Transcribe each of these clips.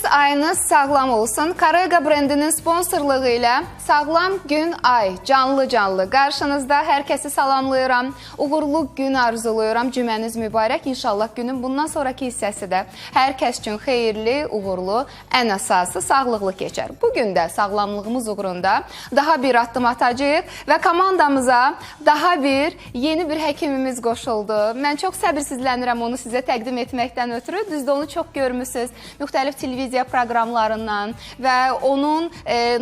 Gününüz, ayınız sağlam olsun. Karega brendinin sponsorluğu ilə Sağlam Gün Ay canlı-canlı qarşınızda. Hər kəsi salamlayıram. Uğurlu gün arzulayıram. Cüməniz mübarək. İnşallah günün bundan sonraki hissəsi də hər kəs üçün xeyirli, uğurlu, ən əsası sağlıqlı keçər. Bugün də sağlamlığımız uğrunda daha bir addım atacağıq və komandamıza daha bir yeni bir həkimimiz qoşuldu. Mən çox səbirsizlənirəm onu sizə təqdim etməkdən ötürü. Düzdür, onu çox görmüsünüz müxtəlif televiziya proqramlarından və onun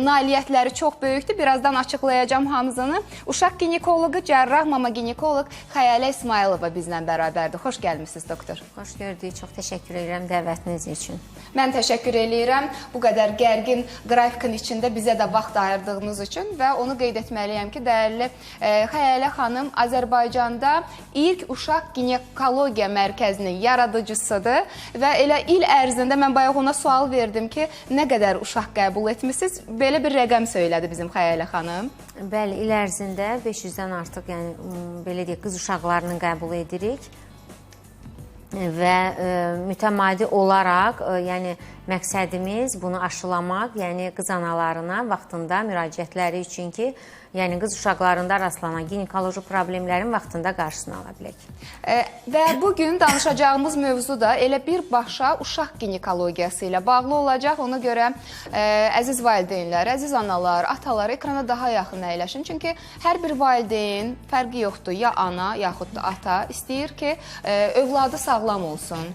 nailiyyətləri çox böyükdür. Birazdan açıqlayacağam hamısını. Uşaq ginekoloqu, cərrah, mama ginekoloq Xəyalə İsmayılova bizlə bərabərdir. Xoş gəlmisiniz, doktor. Xoş gördük. Çox təşəkkür edirəm dəvətiniz üçün. Mən təşəkkür eləyirəm bu qədər gərgin qrafikin içində bizə də vaxt ayırdığınız üçün və onu qeyd etməliyəm ki, dəyərli Xəyalə xanım Azərbaycanda ilk uşaq ginekologiya mərkəzinin yaradıcısıdır və elə il ərzində mən bayaq ona sual verdim ki, nə qədər uşaq qəbul etmisiniz? Belə bir rəqəm söylədi bizim Xəyalə xanım. Bəli, il ərzində 500-dən artıq, yəni belə deyək, qız uşaqlarını qəbul edirik və mütəmadi olaraq, yəni məqsədimiz bunu aşılamaq, yəni qız analarına vaxtında müraciətləri üçün ki, yəni qız uşaqlarında rastlanan ginekoloji problemlərin vaxtında qarşısını ala bilək. Və bugün danışacağımız mövzu da elə birbaşa uşaq ginekologiyası ilə bağlı olacaq. Ona görə əziz valideynlər, əziz analar, atalar ekrana daha yaxın əyləşin. Çünki hər bir valideyn, fərqi yoxdur, ya ana, yaxud da ata istəyir ki, övladı sağlam olsun.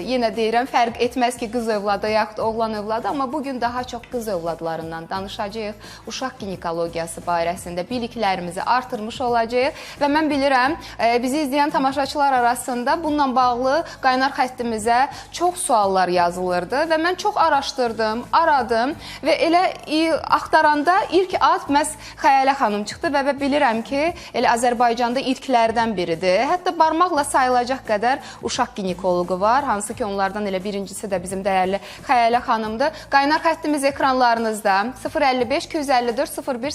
Yenə deyirəm, fərq etməz ki, qız övladı yaxud oğlan övladı, amma bugün daha çox qız övladlarından danışacağıq. Uşaq ginekologiyası barəsində biliklərimizi artırmış olacağıq və mən bilirəm, bizi izləyən tamaşaçılar arasında bununla bağlı qaynar xəttimizə çox suallar yazılırdı və mən çox araşdırdım, aradım və elə axtaranda ilk ad məhz Xəyalə xanım çıxdı və bilirəm ki, elə Azərbaycanda ilklərdən biridir. Hətta barmaqla sayılacaq qədər uşaq ginekoloqu var, hansı ki onlardan elə birincisi də bizim dəyərli Xəyalə xanımdır. Qaynar xəttimiz ekranlarınızda 055 254 01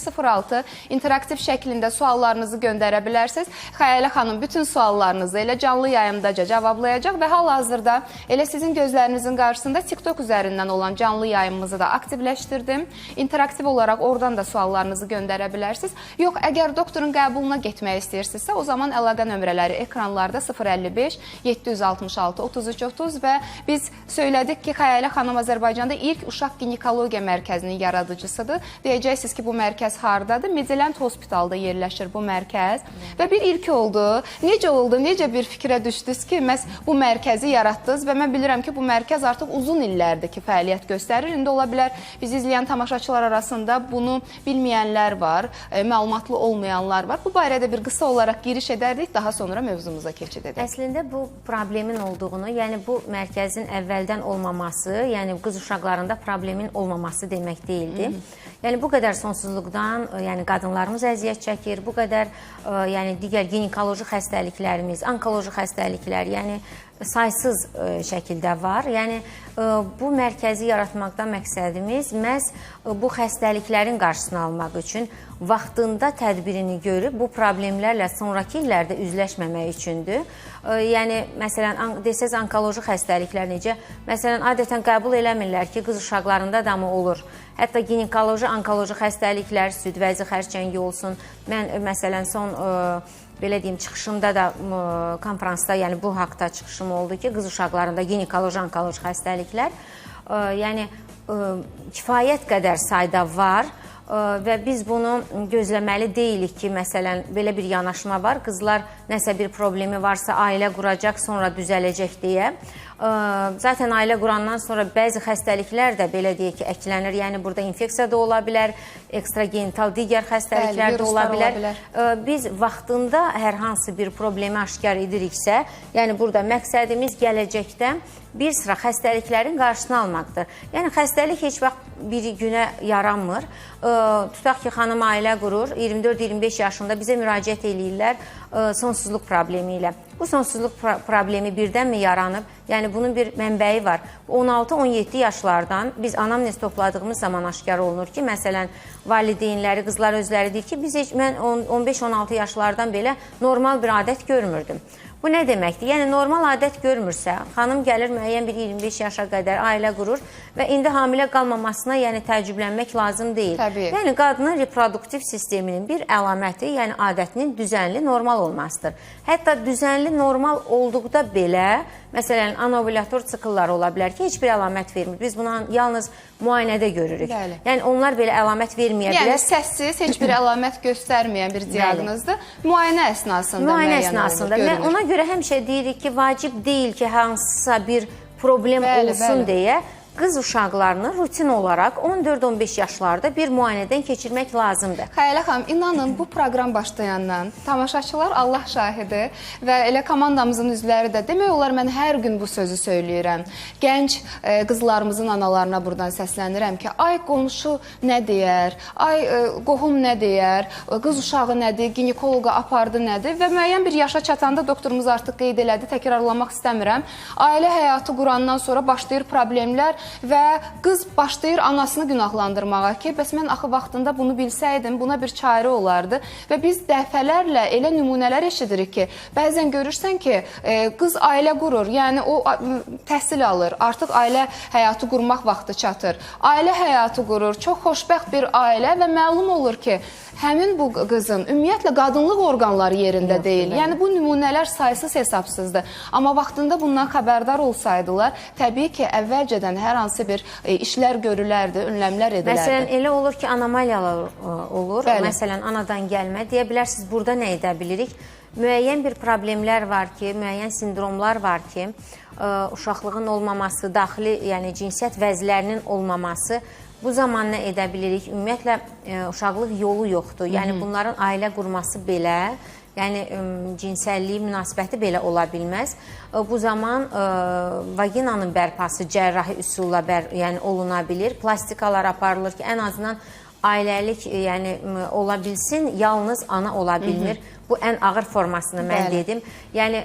06 interaktiv şəklində suallarınızı göndərə bilərsiniz. Xəyalə xanım bütün suallarınızı elə canlı yayımdaca cavablayacaq və hal-hazırda elə sizin gözlərinizin qarşısında TikTok üzərindən olan canlı yayımımızı da aktivləşdirdim. İnteraktiv olaraq oradan da suallarınızı göndərə bilərsiniz. Yox, əgər doktorun qəbuluna getmək istəyirsinizsə, o zaman əlaqə nömrələri ekranlarda 055 766 33 30 və biz söylədik ki, Xəyalə xanım Azərbaycanda ilk uşaq ginekologiya mərkəzinin yaradıcısıdır. Deyəcəksiniz ki, bu mərkəz hardadır? Mediland Hospitalda yerləşir bu mərkəz və bir ilk oldu. Necə oldu? Necə bir fikrə düşdünüz ki, məhz bu mərkəzi yaratdınız və mən bilirəm ki, bu mərkəz artıq uzun illərdir ki, fəaliyyət göstərir. İndi ola bilər bizi izləyən tamaşaçılar arasında bunu bilməyənlər var, məlumatlı olmayanlar var. Bu barədə bir qısa olaraq giriş edərdik, daha sonra mövzumuza keçid edək. Əslində bu problemin olduğunu, yəni bu mərkəzin əvvəldən olmaması, yəni qız uşaqlarında problemin olmaması demək deyildi. Yəni bu qədər sonsuzluqdan, yəni qadınlarımız əziyyət çəkir, bu qədər yəni digər ginekoloji xəstəliklərimiz, onkoloji xəstəliklər, yəni saysız şəkildə var. Yəni bu mərkəzi yaratmaqda məqsədimiz məhz bu xəstəliklərin qarşısını almaq üçün vaxtında tədbirini görüb bu problemlərlə sonrakı illərdə üzləşməmək üçündür. Yəni məsələn desəz onkoloji xəstəliklər necə? Məsələn adətən qəbul eləmirlər ki, qız uşaqlarında da mı olur? Hətta ginekoloji, onkoloji xəstəliklər, süd vəzi xərçəngi olsun. Mən məsələn son belə deyim, çıxışımda da konfransda, yəni bu haqda çıxışım oldu ki, qız uşaqlarında ginekoloji, onkoloji xəstəliklər, yəni kifayət qədər sayda var və biz bunu gözləməli deyilik ki, məsələn, belə bir yanaşma var, qızlar nəsə bir problemi varsa ailə quracaq, sonra düzələcək deyə. Zaten ailə qurandan sonra bəzi xəstəliklər də belə deyək ki, əklənir. Yəni burada infeksiya da ola bilər, ekstragenital digər xəstəliklər də ola bilər. Biz vaxtında hər hansı bir problemi aşkar ediriksə, yəni burada məqsədimiz gələcəkdə bir sıra xəstəliklərin qarşısını almaqdır. Yəni xəstəlik heç vaxt bir günə yaranmır. Tutaq ki, xanım ailə qurur, 24-25 yaşında bizə müraciət eləyirlər sonsuzluq problemi ilə. Bu sonsuzluq problemi birdənmi yaranıb? Yəni bunun bir mənbəyi var. 16-17 yaşlardan biz anamnez topladığımız zaman aşkar olunur ki, məsələn, valideynləri, qızlar özləri deyir ki, biz heç, mən 15-16 yaşlardan belə normal bir adət görmürdüm. Bu nə deməkdir? Yəni normal adət görmürsə, xanım gəlir müəyyən bir 25 yaşa qədər ailə qurur və indi hamilə qalmamasına, yəni təəccüblənmək lazım deyil. Təbii. Yəni qadının reproduktiv sisteminin bir əlaməti, yəni adətinin düzənli normal olmasıdır. Hətta düzənli normal olduqda belə, məsələn, anovulyator sikllar ola bilər ki, heç bir əlamət vermir. Biz bunu yalnız müayinədə görürük. Bəli. Yəni onlar belə əlamət verməyə Yəni bilər. səssiz, heç bir əlamət göstərməyən bir diaqnozdur. Müayinə əsnasında Müayinə müəyyən əsnasında. olunur, Mən görünür. ona görə həmişə deyirik ki, vacib deyil ki, hansısa bir problem Bəli, olsun bəli. deyə qız uşaqlarını rutin olaraq 14-15 yaşlarda bir müayinədən keçirmək lazımdır. Xəyalə xanım, inanın bu proqram başlayandan tamaşaçılar Allah şahidi və elə komandamızın üzvləri də demək olar mən hər gün bu sözü söyləyirəm. Gənc qızlarımızın analarına buradan səslənirəm ki, ay qonşu nə deyər, ay qohum nə deyər, qız uşağı nədir, ginekoloqa apardı nədir və müəyyən bir yaşa çatanda doktorumuz artıq qeyd elədi, təkrarlamaq istəmirəm. Ailə həyatı qurandan sonra başlayır problemlər və qız başlayır anasını günahlandırmağa ki, bəs mən axı vaxtında bunu bilsəydim, buna bir çarə olardı və biz dəfələrlə elə nümunələr eşidirik ki, bəzən görürsən ki, qız ailə qurur, yəni o təhsil alır, artıq ailə həyatı qurmaq vaxtı çatır. Ailə həyatı qurur, çox xoşbəxt bir ailə və məlum olur ki, həmin bu qızın ümumiyyətlə qadınlıq orqanları yerində Yoxdur, deyil. bəli. Yəni bu nümunələr saysız hesabsızdır. Amma vaxtında bundan xəbərdar olsaydılar, təbii ki, əvvəlcədən hər hansı bir işlər görülərdi, önləmlər edilərdi. Məsələn, elə olur ki, anomaliyalar olur. Bəli. Məsələn, anadan gəlmə. Deyə bilərsiniz, burada nə edə bilirik? Müəyyən bir problemlər var ki, müəyyən sindromlar var ki, uşaqlığın olmaması, daxili, yəni cinsiyyət vəzlərinin olmaması. Bu zaman nə edə bilirik? Ümumiyyətlə, uşaqlıq yolu yoxdur. Yəni bunların ailə qurması belə, yəni cinsəllik münasibəti belə ola bilməz. Bu zaman vaginanın bərpası cərrahi üsulla yəni oluna bilir. Plastikalar aparılır ki, ən azından ailəlik yəni ola bilsin, yalnız ana ola bilmir. Bu ən ağır formasını mən Bəli. dedim. Yəni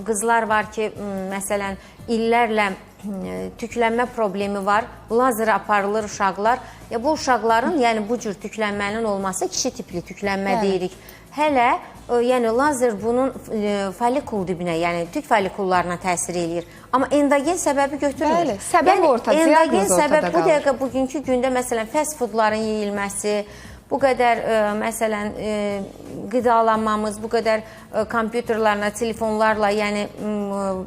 qızlar var ki, məsələn, illərlə tüklənmə problemi var, lazer aparılır uşaqlar. Ya bu uşaqların, yəni bu cür tüklənmənin olması kişi tipli tüklənmə Bəli. deyirik. Hələ yəni lazer bunun follikul dibinə, yəni tük follikullarına təsir eləyir. Amma endogen səbəbi götürmür. Bəli, səbəb yəni, ortada, endogen diaqnoz ortada səbəb bu qalır. dəqiqə bugünkü gündə məsələn fast foodların yeyilməsi, bu qədər məsələn qidalanmamız, bu qədər kompüterlərlə, telefonlarla, yəni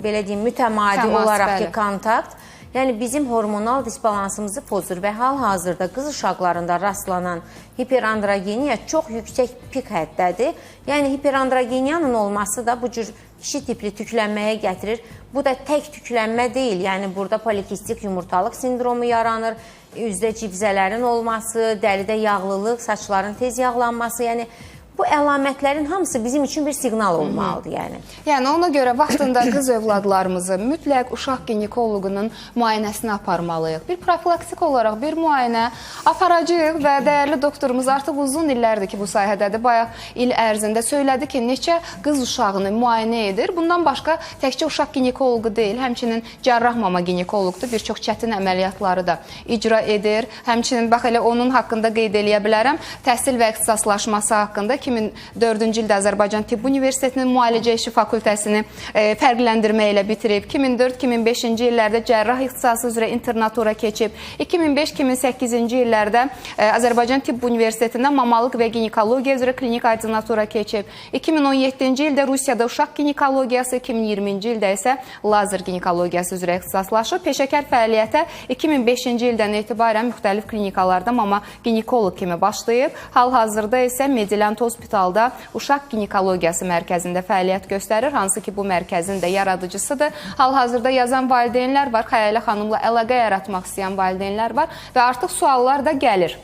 belə deyim, mütəmadi Təmas, olaraq bəli. ki, kontakt, yəni bizim hormonal disbalansımızı pozur və hal-hazırda qız uşaqlarında rastlanan hiperandrogeniya çox yüksək pik həddədir. Yəni hiperandrogeniyanın olması da bu cür kişi tipli tüklənməyə gətirir. Bu da tək tüklənmə deyil, yəni burada polikistik yumurtalıq sindromu yaranır, üzdə civzələrin olması, dəridə yağlılıq, saçların tez yağlanması, yəni bu əlamətlərin hamısı bizim üçün bir siqnal olmalıdır, yəni. Yəni ona görə vaxtında qız övladlarımızı mütləq uşaq ginekoloqunun müayinəsinə aparmalıyıq. Bir profilaktik olaraq bir müayinə aparacağıq və dəyərli doktorumuz artıq uzun illərdir ki, bu sahədədir. Bayaq il ərzində söylədi ki, neçə qız uşağını müayinə edir. Bundan başqa təkcə uşaq ginekoloqu deyil, həmçinin cərrah mama ginekoloqdur. Bir çox çətin əməliyyatları da icra edir. Həmçinin bax elə onun haqqında qeyd eləyə bilərəm. Təhsil və ixtisaslaşması haqqında 2004-cü ildə Azərbaycan Tibb Universitetinin müalicə işi fakültəsini fərqləndirmə ilə bitirib. 2004-2005-ci illərdə cərrah ixtisası üzrə internatura keçib. 2005-2008-ci illərdə Azərbaycan Tibb Universitetində mamalıq və ginekologiya üzrə klinik ordinatura keçib. 2017-ci ildə Rusiyada uşaq ginekologiyası, 2020-ci ildə isə lazer ginekologiyası üzrə ixtisaslaşıb. Peşəkar fəaliyyətə 2005-ci ildən etibarən müxtəlif klinikalarda mama ginekoloq kimi başlayıb. Hal-hazırda isə Medilant Hospitalda uşaq ginekologiyası mərkəzində fəaliyyət göstərir, hansı ki bu mərkəzin də yaradıcısıdır. Hal-hazırda yazan valideynlər var, Xəyalə xanımla əlaqə yaratmaq istəyən valideynlər var və artıq suallar da gəlir.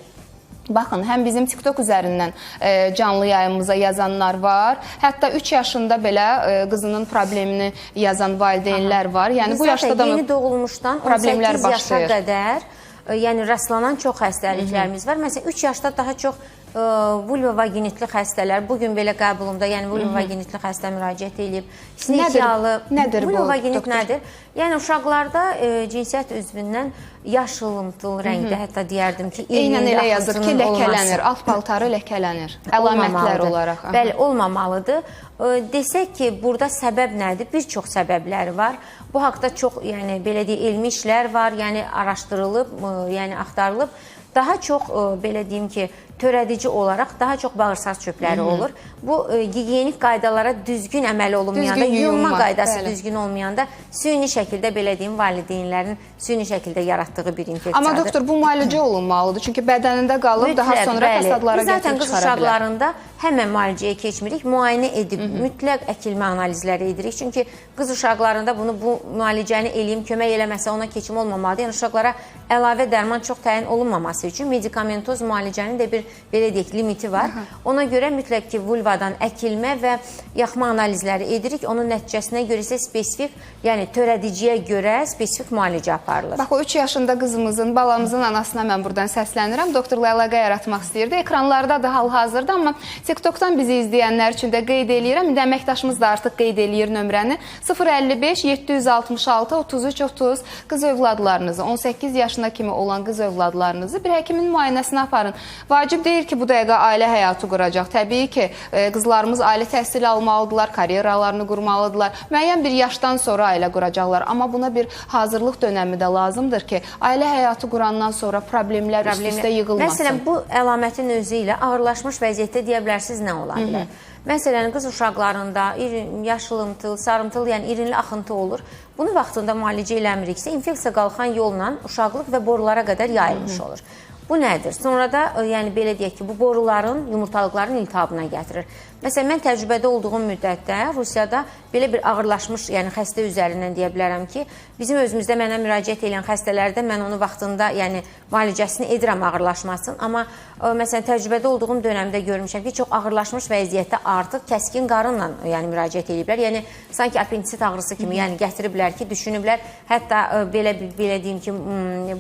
Baxın, həm bizim TikTok üzərindən canlı yayımımıza yazanlar var. Hətta 3 yaşında belə qızının problemini yazan valideynlər var. Yəni bu yaşda da yeni doğulmuşdan problemlər 18 yaşa başlayır. qədər, yəni rastlanan çox xəstəliklərimiz var. Məsələn, 3 yaşda daha çox Vulvovaginitli xəstələr, bu gün belə qəbulumda, yəni vulvovaginitli xəstə müraciət edib. Sinekiyalı. Nədir bu? Vulvovaginit nədir? Yəni uşaqlarda cinsiyyət üzvündən yaşılımtıl rəngdə, hətta deyərdim ki, eynən elə yazır ki, ləkələnir, alt paltarı ləkələnir, əlamətlər olaraq. Bəli, olmamalıdır. Desək ki, burada səbəb nədir? Bir çox səbəbləri var. Bu haqda çox, yəni belə deyək, elmi işlər var, yəni araşdırılıb, yəni axtarılıb. Daha çox, belə deyim ki, törədici olaraq daha çox bağırsaq çöpləri olur. Bu, gigiyenik qaydalara düzgün əməl olunmayanda, yuyulma qaydası düzgün olmayanda süni şəkildə, belə deyim, valideynlərin süni şəkildə yaratdığı bir infeksiyadır. Amma doktor, bu müalicə olunmalıdır. Çünki bədənində qalıb, daha sonra fəsadlara gətirib çıxara bilər. Zaten qız uşaqlarında həmən müalicəyə keçmirik, müayinə edib, mütləq əkilmə analizləri edirik. Çünki qız uşaqlarında bunu, bu müalicəni eləyim, kömək eləməsə ona keçim olmamalıdır. Yəni uşaqlara əlavə dərman çox təyin olunmaması üçün medikamentoz müalicənin də bir, belə deyək, limiti var. Ona görə mütləq ki, vulvadan əkilmə və yaxma analizləri edirik. Onun nəticəsinə görə isə spesifik, yəni törədiciyə görə spesifik müalicə aparılır. Bax, o 3 yaşında qızımızın, balamızın anasına mən buradan səslənirəm. Doktorla əlaqə yaratmaq istəyirdi. Ekranlarda da hal-hazırda, amma TikTokdan bizi izləyənlər üçün də qeyd eləyirəm. İndi əməkdaşımız da artıq qeyd eləyir nömrəni. 055 766 33 30 qız övladlarınızı, 18 yaşına kimi olan qız övladlarınızı bir həkimin müayinəsinə aparın. Vacib deyil ki, bu dəqiqə ailə həyatı quracaq. Təbii ki, qızlarımız ailə təhsili almalıdırlar, karyeralarını qurmalıdırlar. Müəyyən bir yaşdan sonra ailə quracaqlar. Amma buna bir hazırlıq dönəmi də lazımdır ki, ailə həyatı qurandan sonra problemlər üst-üstə yığılmasın. Məsələn, bu əlamətin özü ilə ağırlaşmış vəziyyətdə deyə bilərsiniz nə ola bilər? Məsələn, qız uşaqlarında yaşılımtıl, sarımtıl, yəni irinli axıntı olur. Bunu vaxtında müalicə eləmiriksə, infeksiya qalxan yolla uşaqlıq və borulara qədər yayılmış olur. Bu nədir? Sonra da, yəni belə deyək ki, bu boruların, yumurtalıqların iltihabına gətirir. Məsələn, mən təcrübədə olduğum müddətdə Rusiyada belə bir ağırlaşmış, yəni xəstə üzərindən deyə bilərəm ki, bizim özümüzdə mənə müraciət edən xəstələrdə mən onu vaxtında, yəni müalicəsini edirəm ağırlaşmasın. Amma məsələn, təcrübədə olduğum dönəmdə görmüşəm ki, çox ağırlaşmış vəziyyətdə artıq kəskin qarınla, yəni müraciət ediblər. Yəni sanki apendisit ağrısı kimi, yəni gətiriblər ki, düşünüblər. Hətta belə deyim ki,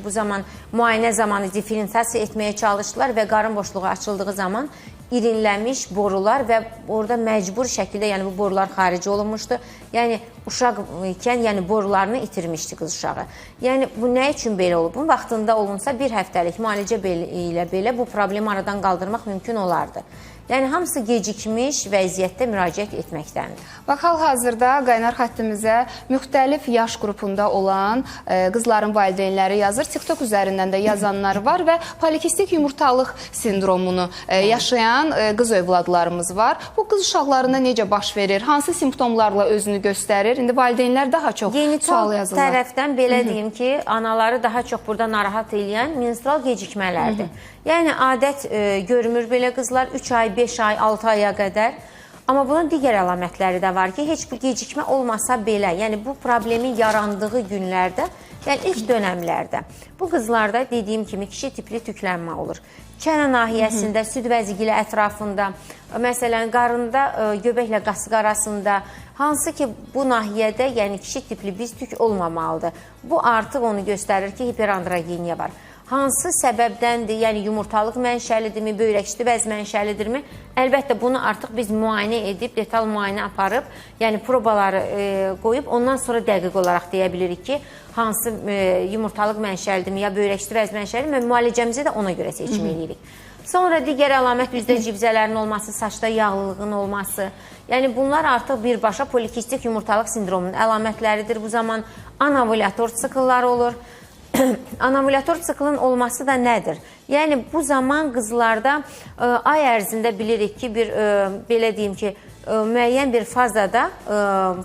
bu zaman müayinə zamanı diferensiyasiya etməyə çalışdılar və qarın boşluğu açıldığı zaman irinləmiş borular və orada məcbur şəkildə, yəni bu borular xarici olunmuşdu. Yəni uşaq ikən, yəni borularını itirmişdi qız uşağı. Yəni bu nə üçün belə olub? Bunun vaxtında olunsa bir həftəlik müalicə ilə belə bu problemi aradan qaldırmaq mümkün olardı. Yəni hamısı gecikmiş vəziyyətdə müraciət etməkdəndir. Bax, hal-hazırda qaynar xəttimizə müxtəlif yaş qrupunda olan qızların valideynləri yazır. TikTok üzərindən də yazanlar var və polikistik yumurtalıq sindromunu yaşayan qız övladlarımız var. Bu qız uşaqlarında necə baş verir? Hansı simptomlarla özünü göstərir? İndi valideynlər daha çox sual yazırlar. Genital tərəfdən belə deyim ki, anaları daha çox burada narahat eləyən menstrual gecikmələrdir. Yəni adət görmür belə qızlar 3 ay, 5 ay, 6 aya qədər. Amma bunun digər əlamətləri də var ki, heç bu gecikmə olmasa belə, yəni bu problemin yarandığı günlərdə, yəni ilk dönəmlərdə bu qızlarda dediyim kimi kişi tipli tüklənmə olur. Çənə nahiyəsində, süd vəzigili ətrafında, məsələn, qarında, göbəklə qasıq arasında, hansı ki bu nahiyədə, yəni kişi tipli biz tük olmamalıdır. Bu artıq onu göstərir ki, hiperandrogeniya var. Hansı səbəbdəndir, yəni yumurtalıq mənşəlidirmi, böyrəküstü vəz mənşəlidirmi? Əlbəttə, bunu artıq biz müayinə edib, detal müayinə aparıb, yəni probaları qoyub, ondan sonra dəqiq olaraq deyə bilirik ki, hansı yumurtalıq mənşəlidirmi, ya böyrəküstü vəz mənşəlidirmi, müalicəmizi də ona görə seçim edirik. Sonra digər əlamət bizdə cibzələrin olması, saçda yağlılığın olması. Yəni bunlar artıq birbaşa polikistik yumurtalıq sindromunun əlamətləridir. Bu zaman anovulyator siklları olur. Anovulyator siklın olması da nədir? Yəni bu zaman qızlarda ay ərzində bilirik ki, bir belə deyim ki, müəyyən bir fazada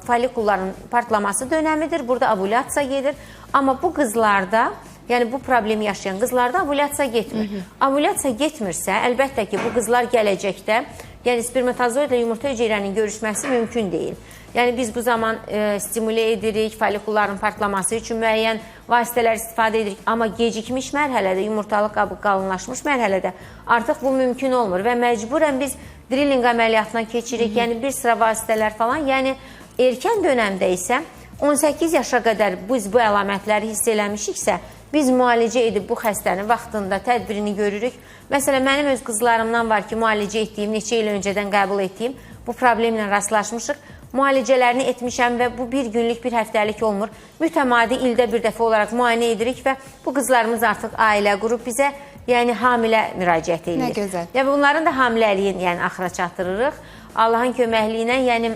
folikulların partlaması dönəmidir. Burada ovulyasiya gedir. Amma bu qızlarda, yəni bu problemi yaşayan qızlarda ovulyasiya getmir. Ovulyasiya getmirsə, əlbəttə ki, bu qızlar gələcəkdə, yəni spermatozoidlə yumurta hüceyrənin görüşməsi mümkün deyil. Yəni biz bu zaman stimule edirik, folikulların partlaması üçün müəyyən vasitələr istifadə edirik. Amma gecikmiş mərhələdə, yumurtalıq qabı qalınlaşmış mərhələdə artıq bu mümkün olmur və məcburən biz drilling əməliyyatına keçirik, yəni bir sıra vasitələr falan. Yəni erkən dönəmdə isə 18 yaşa qədər biz bu əlamətləri hiss eləmişiksə, Biz müalicə edib bu xəstəni vaxtında tədbirini görürük. Məsələn, mənim öz qızlarımdan var ki, müalicə etdiyim, neçə il öncədən qəbul etdiyim bu problemlə rastlaşmışıq. Müalicələrini etmişəm və bu bir günlük, bir həftəlik olmur. Mütəmadi ildə bir dəfə olaraq müayinə edirik və bu qızlarımız artıq ailə qurub bizə, yəni hamilə müraciət edir. Nə gözəl. Yəni bunların da hamiləliyin, yəni axıra çatdırırıq. Allahın köməkliyi ilə, yəni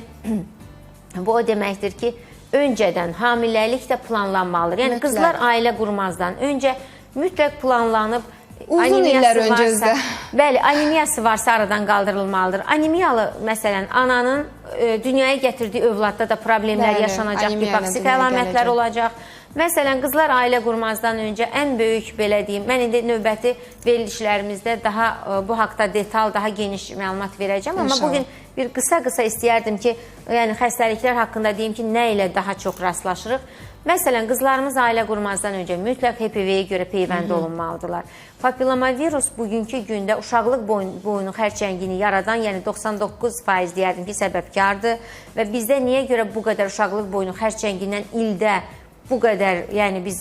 bu o deməkdir ki, öncədən hamiləlik də planlanmalıdır. Yəni Mütləq. Qızlar ailə qurmazdan öncə mütləq planlanıb, uzun illər öncə özdə. Bəli, anemiyası varsa aradan qaldırılmalıdır. Anemiyalı, məsələn, ananın dünyaya gətirdiyi övladda da problemlər bəli, yaşanacaq, hipoksik əlamətlər olacaq. Məsələn, qızlar ailə qurmazdan öncə ən böyük, belə deyim, mən indi növbəti verilişlərimizdə daha bu haqda detal, daha geniş məlumat verəcəm. Amma İnşallah. Bugün bir qısa-qısa istəyərdim ki, yəni xəstəliklər haqqında deyim ki, nə ilə daha çox rastlaşırıq. Məsələn, qızlarımız ailə qurmazdan öncə mütləq HPV-yə görə peyvənd olunmalıdırlar. Papillomavirus bugünkü gündə uşaqlıq boynu xərçəngini yaradan, yəni 99% deyərdim ki, səbəbkardır və bizdə niyə görə bu qədər uşaqlıq boynu xərçəngindən ildə bu qədər, yəni biz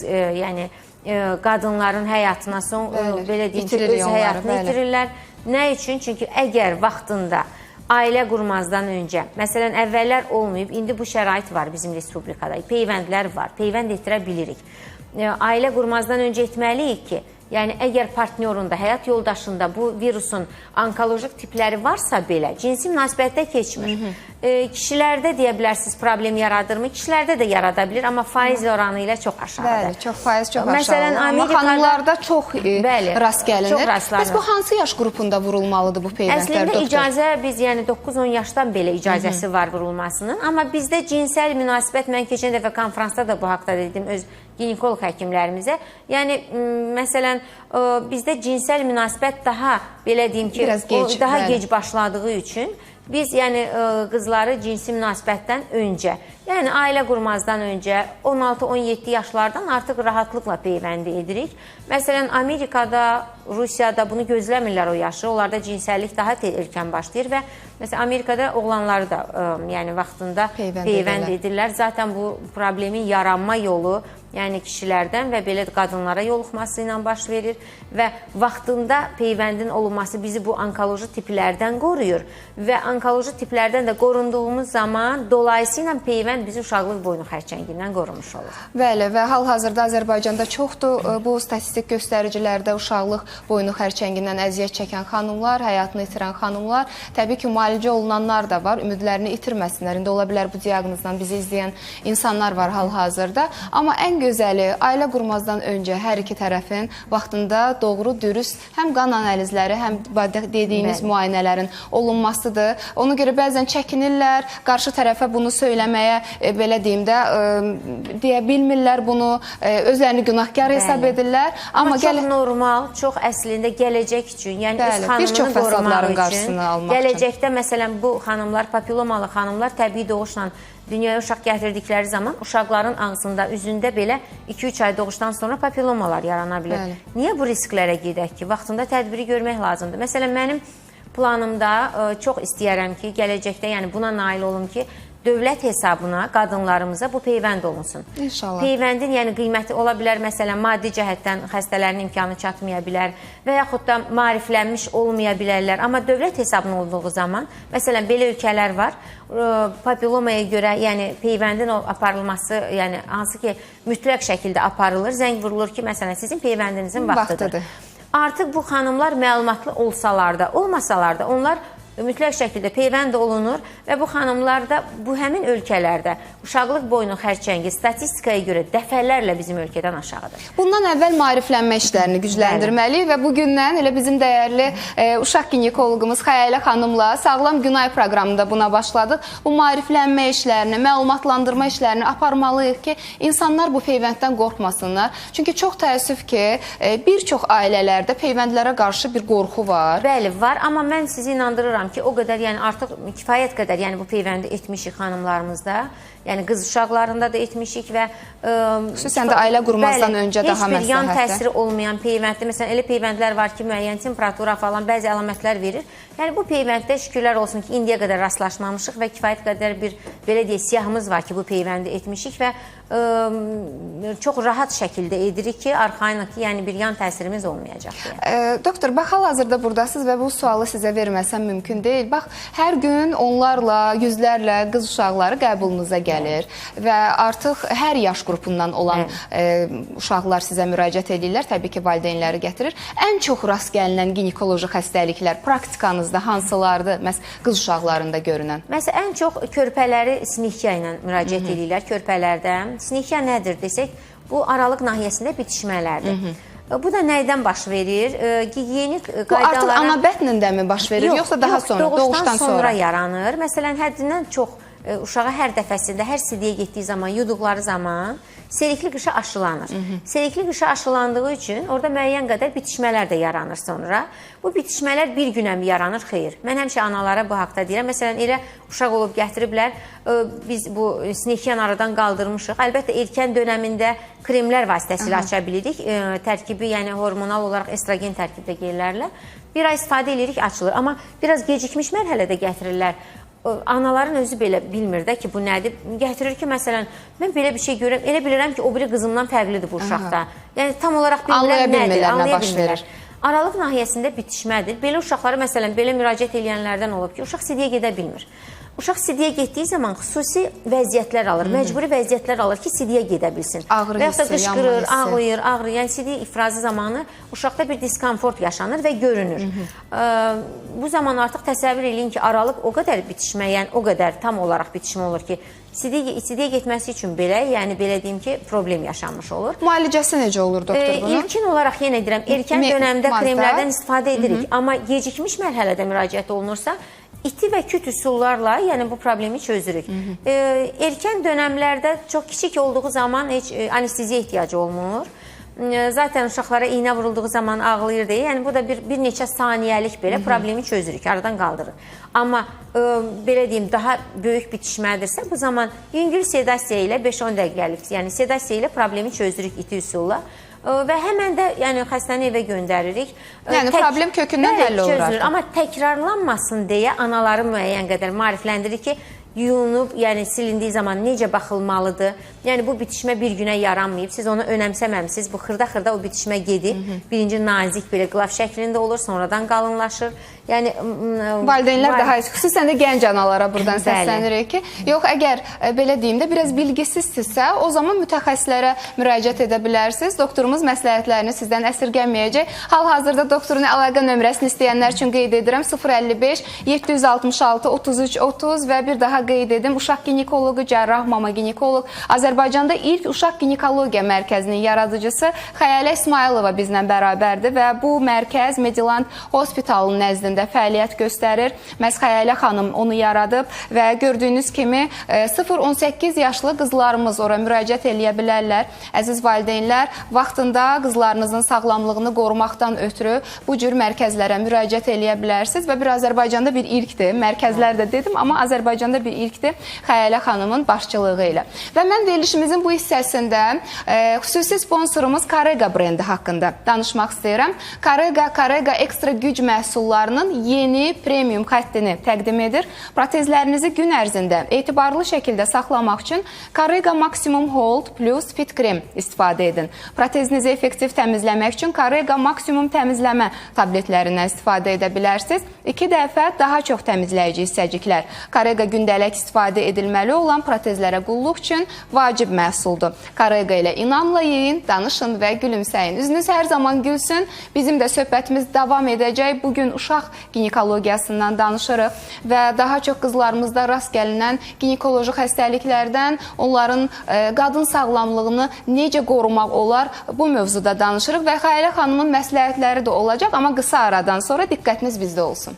qadınların həyatına son, bəli, belə deyim ki, öz onları, həyatını bəli. itirirlər. Nə üçün? Çünki əgər vaxtında ailə qurmazdan öncə, məsələn, əvvəllər olmayıb, indi bu şərait var bizim respublikada, peyvəndlər var, peyvənd etdirə bilirik. Ailə qurmazdan öncə etməliyik ki, yəni əgər partnyorunda, həyat yoldaşında bu virusun onkoloji tipləri varsa belə, cinsi münasibətdə keçmir. Kişilərdə deyə bilərsiniz problem yaradırmı? Kişilərdə də yarada bilir, amma faiz oranı ilə çox aşağıdır. Bəli, çox faiz çox məsələn, aşağıdır. Amerikada, amma xanımlarda çox bəli, rast gəlinir. Çox rastlanır. Bəs bu hansı yaş qrupunda vurulmalıdır bu peyvəndlər? Əslində doktor? İcazə biz yəni 9-10 yaşdan belə icazəsi var vurulmasının. Amma bizdə cinsəl münasibət, mən keçən dəfə konfransda da bu haqda dedim öz ginekoloq həkimlərimizə. Yəni məsələn, bizdə cinsəl münasibət daha belə deyim ki, biraz gec, daha bəli. Gec başladığı üçün biz yəni qızları cinsi münasibətdən öncə, yəni ailə qurmazdan öncə 16-17 yaşlardan artıq rahatlıqla peyvəndi edirik. Məsələn, Amerikada, Rusiyada bunu gözləmirlər o yaşı. Onlarda cinsəllik daha erkən başlayır və məsələn Amerikada oğlanları da yəni vaxtında peyvənd edirlər. Zaten bu problemin yaranma yolu yəni kişilərdən və belə qadınlara yoluxması ilə baş verir və vaxtında peyvəndin olunması bizi bu onkoloji tiplərdən qoruyur və onkoloji tiplərdən də qorunduğumuz zaman dolayısıyla peyvənd bizi uşaqlıq boynu xərçəngindən qorumuş olur. Bəli, və hal-hazırda Azərbaycanda çoxdur bu statistik göstəricilərdə uşaqlıq boynu xərçəngindən əziyyət çəkən xanımlar, həyatını itirən xanımlar, təbii ki, müalicə olunanlar da var, ümidlərini itirməsinlər. İndi ola bilər bu diaqnozdan bizi izləyən insanlar var hal-hazırda. Amma ən gözəli, ailə qurmazdan öncə hər iki tərəfin vaxtında doğru, dürüst həm qan analizləri, həm dediyiniz bəli. Müayinələrin olunmasıdır. Ona görə bəzən çəkinirlər, qarşı tərəfə bunu söyləməyə, belə deyim də, deyə bilmirlər bunu, özlərini günahkar hesab edirlər. Amma çox normal, çox əslində gələcək üçün, yəni bəli, öz xanımını qorumaq üçün, gələcəkdə məsələn bu xanımlar, papilomalı xanımlar təbii doğuşla dünyaya uşaq gətirdikləri zaman uşaqların ağzında, üzündə belə 2-3 ay doğuşdan sonra papilomalar yarana bilər. Bəli. Niyə bu risklərə gedək ki? Vaxtında tədbiri görmək lazımdır. Məsələn, mənim planımda çox istəyərəm ki, gələcəkdə yəni buna nail olum ki, dövlət hesabına qadınlarımıza bu peyvənd olunsun. İnşallah. Peyvəndin yəni qiyməti ola bilər, məsələn, maddi cəhətdən xəstələrin imkanı çatmaya bilər və yaxud da maariflənmiş olmaya bilərlər. Amma dövlət hesabına olduğu zaman, məsələn, belə ölkələr var, papillomaya görə, yəni peyvəndin aparılması, yəni hansı ki mütləq şəkildə aparılır, zəng vurulur ki, məsələn, sizin peyvəndinizin vaxtıdır. Artıq bu xanımlar məlumatlı olsalar da, olmasalar da, onlar mütləq şəkildə peyvənd olunur və bu xanımlar da bu həmin ölkələrdə uşaqlıq boynu xərçəngi statistikaya görə dəfələrlə bizim ölkədən aşağıdır. Bundan əvvəl maariflənmə işlərini gücləndirməliyik və bugündən elə bizim dəyərli uşaq ginekoloqumuz Xəyalə xanımla Sağlam Günay proqramında buna başladıq. Bu maariflənmə işlərini, məlumatlandırma işlərini aparmalıyıq ki, insanlar bu peyvənddən qorxmasınlar. Çünki çox təəssüf ki, bir çox ailələrdə peyvəndlərə qarşı bir qorxu var. Bəli, var, amma mən sizi inandırıram ki, o qədər, yəni artıq kifayət qədər, yəni bu peyvəndi etmişik xanımlarımızda, yəni qız uşaqlarında da etmişik və xüsusən də ailə qurmazdan bəli, öncə daha heç bir yan məsləhətdir. Təsiri olmayan peyvəndli, məsələn elə peyvəndlər var ki, müəyyən temperatura falan bəzi əlamətlər verir. Yəni bu peyvənddə şükürlər olsun ki, indiyə qədər rastlaşmamışıq və kifayət qədər bir belə deyək siyahımız var ki, bu peyvəndi etmişik və çox rahat şəkildə edirik ki, arxayınıq ki, yəni bir yan təsirimiz olmayacaq deyə. Doktor, bax hal-hazırda buradasınız və bu sualı sizə verməsəm mümkün deyil. Bax, hər gün onlarla, yüzlərlə qız uşaqları qəbulunuza gəlir və artıq hər yaş qrupundan olan uşaqlar sizə müraciət edirlər, təbii ki, valideynləri gətirir. Ən çox rast gəlinən ginekoloji xəstəliklər praktikanızda hansılardır, məhz qız uşaqlarında görünən? Məsələn, ən çox körpələri sinixya ilə müraciət edirlər körpələrdə. Sinixya nədir desək, bu aralıq nahiyəsində bitişmələrdir. Bu da nədən baş verir? Gigiyenik Bu artıq qaydalara... ana bətnində mi baş verir, yoxsa daha sonra, doğuşdan sonra yaranır. Məsələn, həddindən çox uşağa hər dəfəsində, hər sidiyə getdiyi zaman, yuduqları zaman selikli qışa aşılanır. Selikli qışa aşılandığı üçün orada müəyyən qədər bitişmələr də yaranır sonra. Bu bitişmələr bir günə mi yaranır? Xeyr. Mən həmişə analara bu haqda deyirəm. Məsələn, elə uşaq olub gətiriblər, biz bu sinixyan aradan qaldırmışıq. Əlbəttə, erkən dönəmində kremlər vasitəsilə aça bilirik. Tərkibi, yəni hormonal olaraq estrogen tərkibdə gellərlə. Bir ay istifadə edirik, açılır. Amma biraz gecikmiş mərhələdə gətirirlər. Anaların özü belə bilmir də ki, bu nədir? Gətirir ki, məsələn, mən belə bir şey görürəm, elə bilirəm ki, o biri qızımdan fərqlidir bu uşaqda. Yəni, tam olaraq bilmirəm nədir, Anlaya bilmirlər nə baş verir. Aralıq nahiyəsində bitişmədir. Belə uşaqlara, məsələn, belə müraciət eləyənlərdən olub ki, uşaq sidiyə gedə bilmir. Uşaq sidiyə getdiyi zaman xüsusi vəziyyətlər alır, məcburi vəziyyətlər alır ki, sidiyə gedə bilsin. Ağrı Və yaxud da hissi, yanma qışqırır, hissi. ağlayır, ağrı. Yəni sidik ifrazı zamanı uşaqda bir diskomfort yaşanır və görünür. Bu zaman artıq təsəvvür eləyin ki, aralıq o qədər bitişmə, yəni o qədər tam olaraq bitişmə olur ki, sidiyə getməsi üçün belə, yəni belə deyim ki, problem yaşanmış olur. Müalicəsi necə olur doktor bunun? İlkin olaraq yenə deyirəm, erkən dönəmdə kremlərdən istifadə edirik, amma gecikmiş mərhələdə müraciət olunursa, iti və küt üsullarla, yəni bu problemi çözürük. Erkən dönəmlərdə çox kiçik olduğu zaman heç anesteziya ehtiyacı olmur. Zaten uşaqlara iynə vurulduğu zaman ağlayır deyə, yəni bu da bir neçə saniyəlik belə problemi çözürük, aradan qaldırır. Amma belə deyim, daha böyük bitişmədirsə, bu zaman yüngül sedasiya ilə 5-10 dəqiqəlik, yəni sedasiya ilə problemi çözürük iti üsulla. Və həmən də yəni, xəstəni evə göndəririk. Yəni problem kökündən həll olur artıq. Amma təkrarlanmasın deyə anaları müəyyən qədər maarifləndirir ki, yuyunub, yəni silindiyi zaman necə baxılmalıdır. Yəni bu bitişmə bir günə yaranmayıb, siz onu önəmsəməmisiniz. Bu xırda-xırda o bitişmə gedib. Birinci nazik belə qılaf şəklində olur, sonradan qalınlaşır. Yəni valideynlər daha xüsusən də gənc analara buradan səslənirik ki, yox, əgər belə deyim də biraz bilgisizsinizsə, o zaman mütəxəssislərə müraciət edə bilərsiniz. Doktorumuz məsləhətlərini sizdən əsirgəməyəcək. Hal-hazırda doktorun əlaqə nömrəsini istəyənlər üçün qeyd edirəm: 055 766 33 30 və bir daha qeyd edim, uşaq ginekoloqu, cərrah, mama ginekoloq, Azərbaycanda ilk uşaq ginekologiya mərkəzinin yaradıcısı Xəyalə İsmayılova bizlə bərabərdir və bu mərkəz Mediland Hospitalın nəzdində fəaliyyət göstərir. Məhz Xəyalə xanım onu yaradıb və gördüyünüz kimi 0-18 yaşlı qızlarımız ora müraciət eləyə bilərlər. Əziz valideynlər, vaxtında qızlarınızın sağlamlığını qorumaqdan ötürü bu cür mərkəzlərə müraciət eləyə bilərsiniz və bir Azərbaycanda bir ilkdir. Mərkəzlər də dedim, amma Azərbaycanda bir ilkdir Xəyalə xanımın başçılığı ilə. Və mən verilişimizin bu hissəsində xüsusi sponsorumuz Karega brendi haqqında danışmaq istəyirəm. Karega ekstra güc məhsullarının yeni premium xəttini təqdim edir. Protezlərinizi gün ərzində etibarlı şəkildə saxlamaq üçün Karega Maximum Hold Plus Fit Krem istifadə edin. Protezinizi effektiv təmizləmək üçün Karega Maximum təmizləmə tabletlərindən istifadə edə bilərsiniz. 2 dəfə daha çox təmizləyici hissəciklər. Karega gündəlik istifadə edilməli olan protezlərə qulluq üçün vacib məhsuldur. Karega ilə inamla yeyin, danışın və gülümsəyin. Üzünüz hər zaman gülsün. Bizim də söhbətimiz davam edəcək. Bugün uşaq ginekologiyasından danışırıq və daha çox qızlarımızda rast gəlinən ginekoloji xəstəliklərdən, onların qadın sağlamlığını necə qorumaq olar bu mövzuda danışırıq və Xəyalə xanımın məsləhətləri də olacaq, amma qısa aradan sonra diqqətiniz bizdə olsun.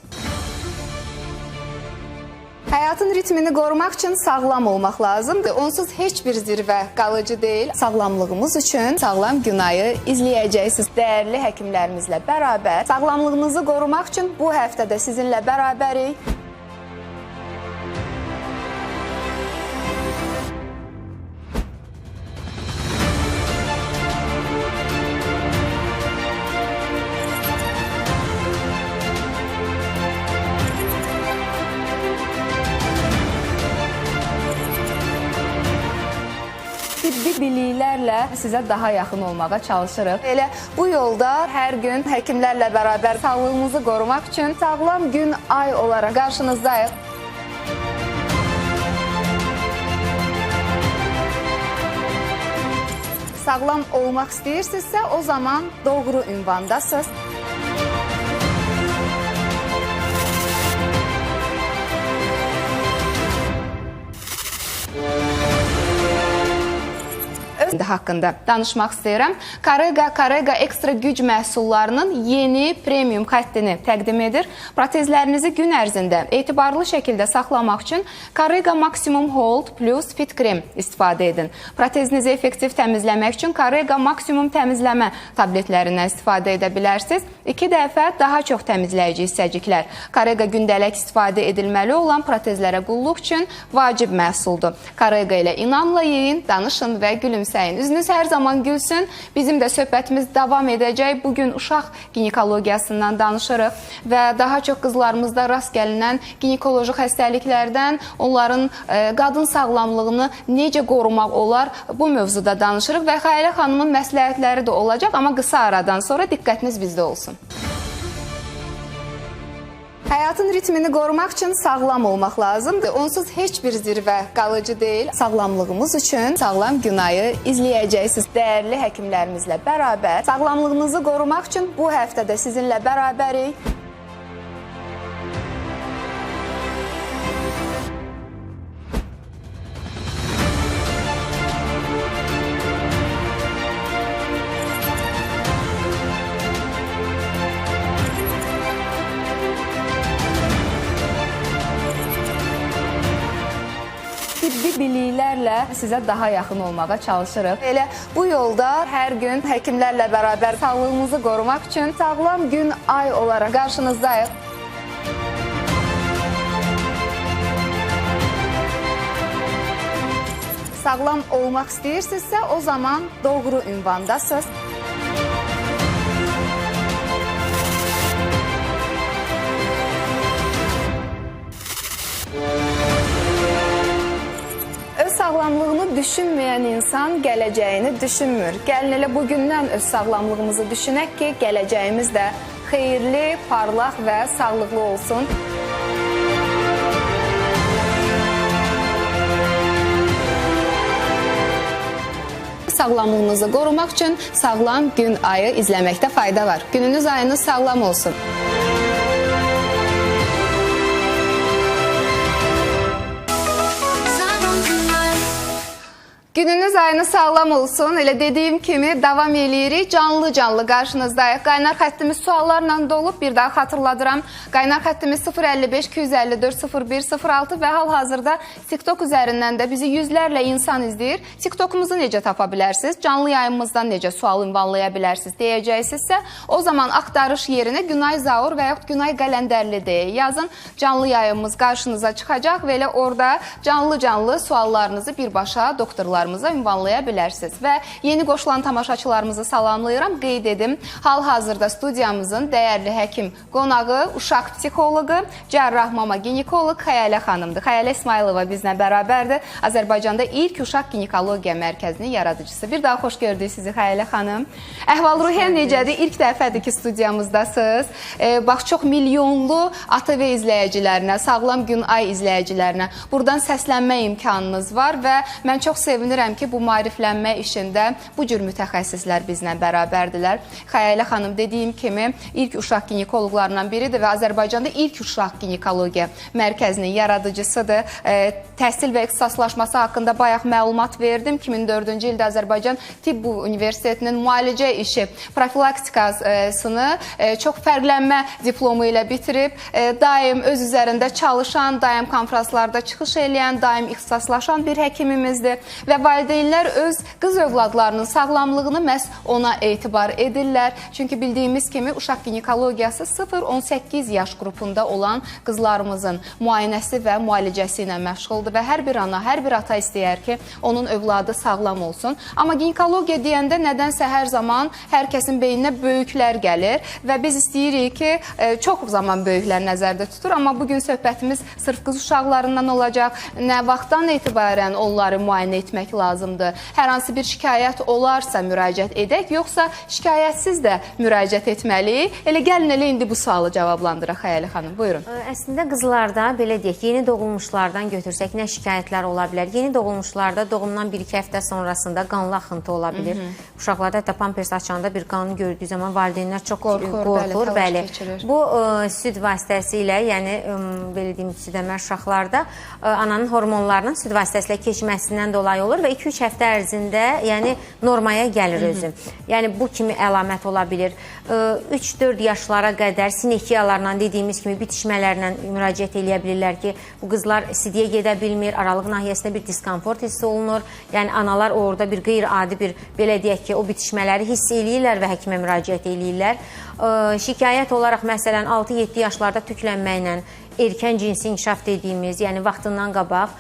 Həyatın ritmini qorumaq üçün sağlam olmaq lazımdır. Onsuz heç bir zirvə qalıcı deyil. Sağlamlığımız üçün Sağlam Günayı izləyəcəksiniz. Dəyərli həkimlərimizlə bərabər sağlamlığınızı qorumaq üçün bu həftədə sizinlə bərabərik. Tibbi biliklərlə sizə daha yaxın olmağa çalışırıq. Elə bu yolda hər gün həkimlərlə bərabər sağlığımızı qorumaq üçün sağlam gün ay olaraq qarşınızdayıq. Sağlam olmaq istəyirsinizsə, o zaman doğru ünvandasınız. Haqqında danışmaq istəyirəm. Karega Ekstra güc məhsullarının yeni premium xəttini təqdim edir. Protezlərinizi gün ərzində etibarlı şəkildə saxlamaq üçün Karega Maximum Hold Plus Fit Krem istifadə edin. Protezinizi effektiv təmizləmək üçün Karega Maximum təmizləmə tabletlərindən istifadə edə bilərsiniz. 2 dəfə daha çox təmizləyici hissəciklər. Karega gündəlik istifadə edilməli olan protezlərə qulluq üçün vacib məhsuldur. Karega ilə inamla yeyin, danışın və gülümsəyin. Üzünüz hər zaman gülsün. Bizim də söhbətimiz davam edəcək. Bugün uşaq ginekologiyasından danışırıq və daha çox qızlarımızda rast gəlinən ginekoloji xəstəliklərdən, onların qadın sağlamlığını necə qorumaq olar bu mövzuda danışırıq və Xəyalə xanımın məsləhətləri də olacaq, amma qısa aradan sonra diqqətiniz bizdə olsun. Həyatın ritmini qorumaq üçün sağlam olmaq lazımdır. Onsuz heç bir zirvə qalıcı deyil. Sağlamlığımız üçün sağlam gün ayı izləyəcəksiniz. Dəyərli həkimlərimizlə bərabər sağlamlığınızı qorumaq üçün bu həftədə sizinlə bərabərik. Tibbi biliklərlə sizə daha yaxın olmağa çalışırıq. Elə bu yolda hər gün həkimlərlə bərabər sağlığımızı qorumaq üçün sağlam gün ay olaraq qarşınızdayıq. Sağlam olmaq istəyirsinizsə, o zaman doğru ünvandasınız. Öz sağlamlığını düşünməyən insan gələcəyini düşünmür. Gəlin elə bugündən öz sağlamlığımızı düşünək ki, gələcəyimiz də xeyirli, parlaq və sağlıqlı olsun. Sağlamlığınızı qorumaq üçün sağlam gün ayı izləməkdə fayda var. Gününüz ayınız sağlam olsun. Gününüz ayınız sağlam olsun. Elə dediyim kimi davam eləyirik. Canlı-canlı qarşınızdayıq. Qaynar xəttimiz suallarla dolub. Bir daha xatırladıram. Qaynar xəttimiz 055 254 01 06 və hal-hazırda TikTok üzərindən də bizi yüzlərlə insan izləyir. TikTokumuzu necə tapa bilərsiniz? Canlı yayımımızdan necə sual ünvanlaya bilərsiniz deyəcəksinizsə, o zaman axtarış yerinə Günay Zaur və yaxud Günay Qələndərli deyə yazın. Canlı yayımımız qarşınıza çıxacaq və elə orada canlı-canlı suallarınızı birbaşa doktorlar ünvanlaya bilərsiniz. Və yeni qoşulan tamaşaçılarımızı salamlayıram. Qeyd edim, hal-hazırda studiyamızın dəyərli həkim qonağı, uşaq psixoloqu, cərrah mama ginekoloq Xəyalə xanımdır. Xəyalə İsmayılova bizlə bərabərdir. Azərbaycanda ilk uşaq ginekologiya mərkəzinin yaradıcısı. Bir daha xoş gördük sizi Xəyalə xanım. Əhval-ruhiyyə necədir? İlk dəfədir ki, studiyamızdasınız. Bax, çox milyonlu ATV izləyicilərinə, Sağlam Gün Ay izləyicilərinə buradan səslənmə imkanınız var və mən çox sevinirəm ki, bu maariflənmə işində bu cür mütəxəssislər bizlə bərabərdirlər. Xəyalə xanım dediyim kimi ilk uşaq ginekoloqlarından biridir və Azərbaycanda ilk uşaq ginekologiya mərkəzinin yaradıcısıdır. Təhsil və ixtisaslaşması haqqında bayaq məlumat verdim. 2004-cü ildə Azərbaycan Tibb Universitetinin müalicə işi profilaktikasını çox fərqlənmə diplomu ilə bitirib. Daim öz üzərində çalışan, daim konfranslarda çıxış eləyən, daim ixtisaslaşan bir həkimimizdir və valideynlər öz qız övladlarının sağlamlığını məhz ona etibar edirlər. Çünki bildiyimiz kimi uşaq ginekologiyası 0-18 yaş qrupunda olan qızlarımızın müayinəsi və müalicəsi ilə məşğuldur və hər bir ana, hər bir ata istəyər ki, onun övladı sağlam olsun. Amma ginekologiya deyəndə nədənsə hər zaman hər kəsin beyninə böyüklər gəlir və biz istəyirik ki, çox zaman böyüklər nəzərdə tutur, amma bugün söhbətimiz sırf qız uşaqlarından olacaq. Nə vaxtdan etibarən onları müayinə etmək lazımdır? Hər hansı bir şikayət olarsa müraciət edək, yoxsa şikayətsiz də müraciət etməliyik? Elə gəlin elə indi bu sualı cavablandıraq Xəyalə xanım. Buyurun. Əslində qızlarda belə deyək, yeni doğulmuşlardan götürsək nə şikayətlər ola bilər? Yeni doğulmuşlarda doğumdan 1-2 həftə sonrasında qanlı axıntı ola bilir. Uşaqlarda hətta pampers açanda bir qanı gördüyü zaman valideynlər çox qorxur, bəli. Bu süd vasitəsilə, yəni belə deyim, süd əmər uşaqlarda ananın hormonlarının süd vasitəsilə keçməsindən dolayı olur və 2-3 həftə ərzində, yəni normaya gəlir özü. Yəni bu kimi əlamət ola bilir. 3-4 yaşlara qədər sinekiyalarla dediyimiz kimi bitişmələrlə müraciət eləyə bilirlər ki, bu qızlar sidiyə gedə bilmir, aralıq nahiyəsində bir diskomfort hiss olunur. Yəni analar orada bir qeyri-adi bir belə deyək ki, o bitişmələri hiss eləyirlər və həkimə müraciət eləyirlər. Şikayət olaraq məsələn 6-7 yaşlarda tüklənməklə erkən cinsi inkişaf dediyimiz, yəni vaxtından qabaq,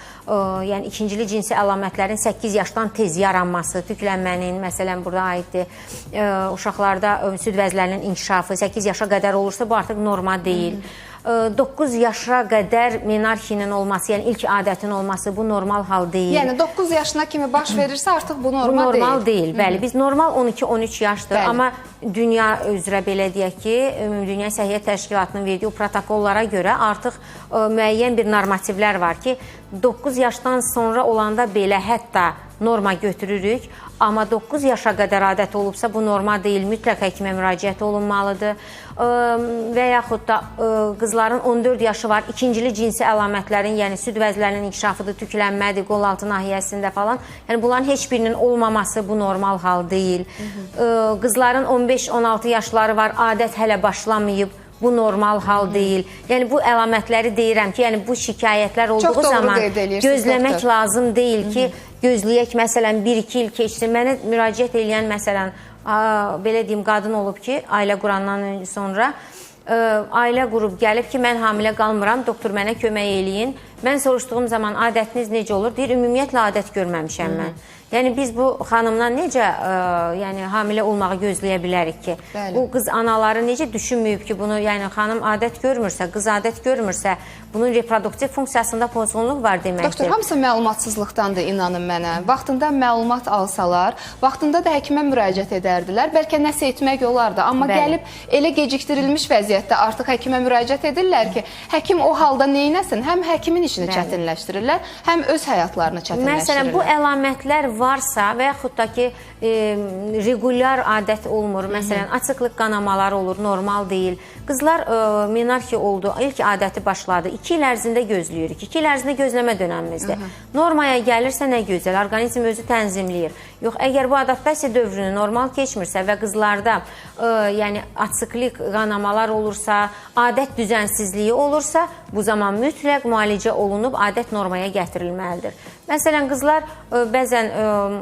yəni ikincili cinsi əlamətlərin 8 yaşdan tez yaranması, tüklənmənin, məsələn, burada aiddir, uşaqlarda süd vəzlərinin inkişafı 8 yaşa qədər olursa, bu artıq norma deyil. 9 yaşa qədər menarxinin olması, yəni ilk adətin olması bu normal hal deyil. Yəni 9 yaşına kimi baş verirsə artıq bu normal deyil. Bu normal deyil, bəli. Biz normal 12-13 yaşdır, amma dünya üzrə belə deyək ki, Ümumdünya Səhiyyə Təşkilatının verdiyi o protokollara görə artıq müəyyən bir normativlər var ki, 9 yaşdan sonra olanda belə hətta norma götürürük, amma 9 yaşa qədər adət olubsa bu norma deyil, mütləq həkimə müraciət olunmalıdır. Və yaxud da qızların 14 yaşı var, ikincili cinsi əlamətlərin, yəni süd vəzlərinin inkişafıdır, tüklənmədir, qolaltı nahiyəsində falan. Yəni bunların heç birinin olmaması bu normal hal deyil. Qızların 15-16 yaşları var, adət hələ başlamayıb. Bu normal hal deyil. Yəni bu əlamətləri deyirəm ki, yəni bu şikayətlər olduğu zaman gözləmək lazım deyil ki, gözləyək məsələn 1-2 il keçsin. Mənə müraciət eləyən məsələn, belə deyim, qadın olub ki, ailə qurandan sonra ailə qurub gəlib ki, mən hamilə qalmıram, doktor mənə kömək eləyin. Mən soruşduğum zaman adətiniz necə olur? Deyir, ümumiyyətlə adət görməmişəm mən. Yəni biz bu xanımdan necə yəni hamilə olmağı gözləyə bilərik ki? Bəli. Bu qız anaları necə düşünməyib ki, bunu, yəni xanım adət görmürsə, qız adət görmürsə, bunun reproduktiv funksiyasında pozğunluq var deməkdir. Doktor, hamısı məlumatsızlıqdandır, inanın mənə. Vaxtında məlumat alsalar, vaxtında da həkimə müraciət edərdilər. Bəlkə nəsə etmək olardı, amma gəlib elə gecikdirilmiş vəziyyətdə artıq həkimə müraciət edirlər ki, həkim o halda neynəsin? Həm həkimin işini çətinləşdirirlər, həm öz həyatlarını çətinləşdirirlər. Məsələn, bu əlamətlər varsa və yaxud da ki, regulyar adət olmur, məsələn, açıqlıq qanamaları olur, normal deyil. Qızlar menarxi oldu, ilk adəti başladı. 2 il ərzində gözləyirik. 2 il ərzində gözləmə dönəmimizdir. Normaya gəlirsə nə gözəl, orqanizm özü tənzimləyir. Yox, əgər bu adaptasiya dövrünü normal keçmirsə və qızlarda yəni açıqlıq qanamalar olursa, adət düzənsizliyi olursa, bu zaman mütləq müalicə olunub adət normaya gətirilməlidir. Məsələn, qızlar bəzən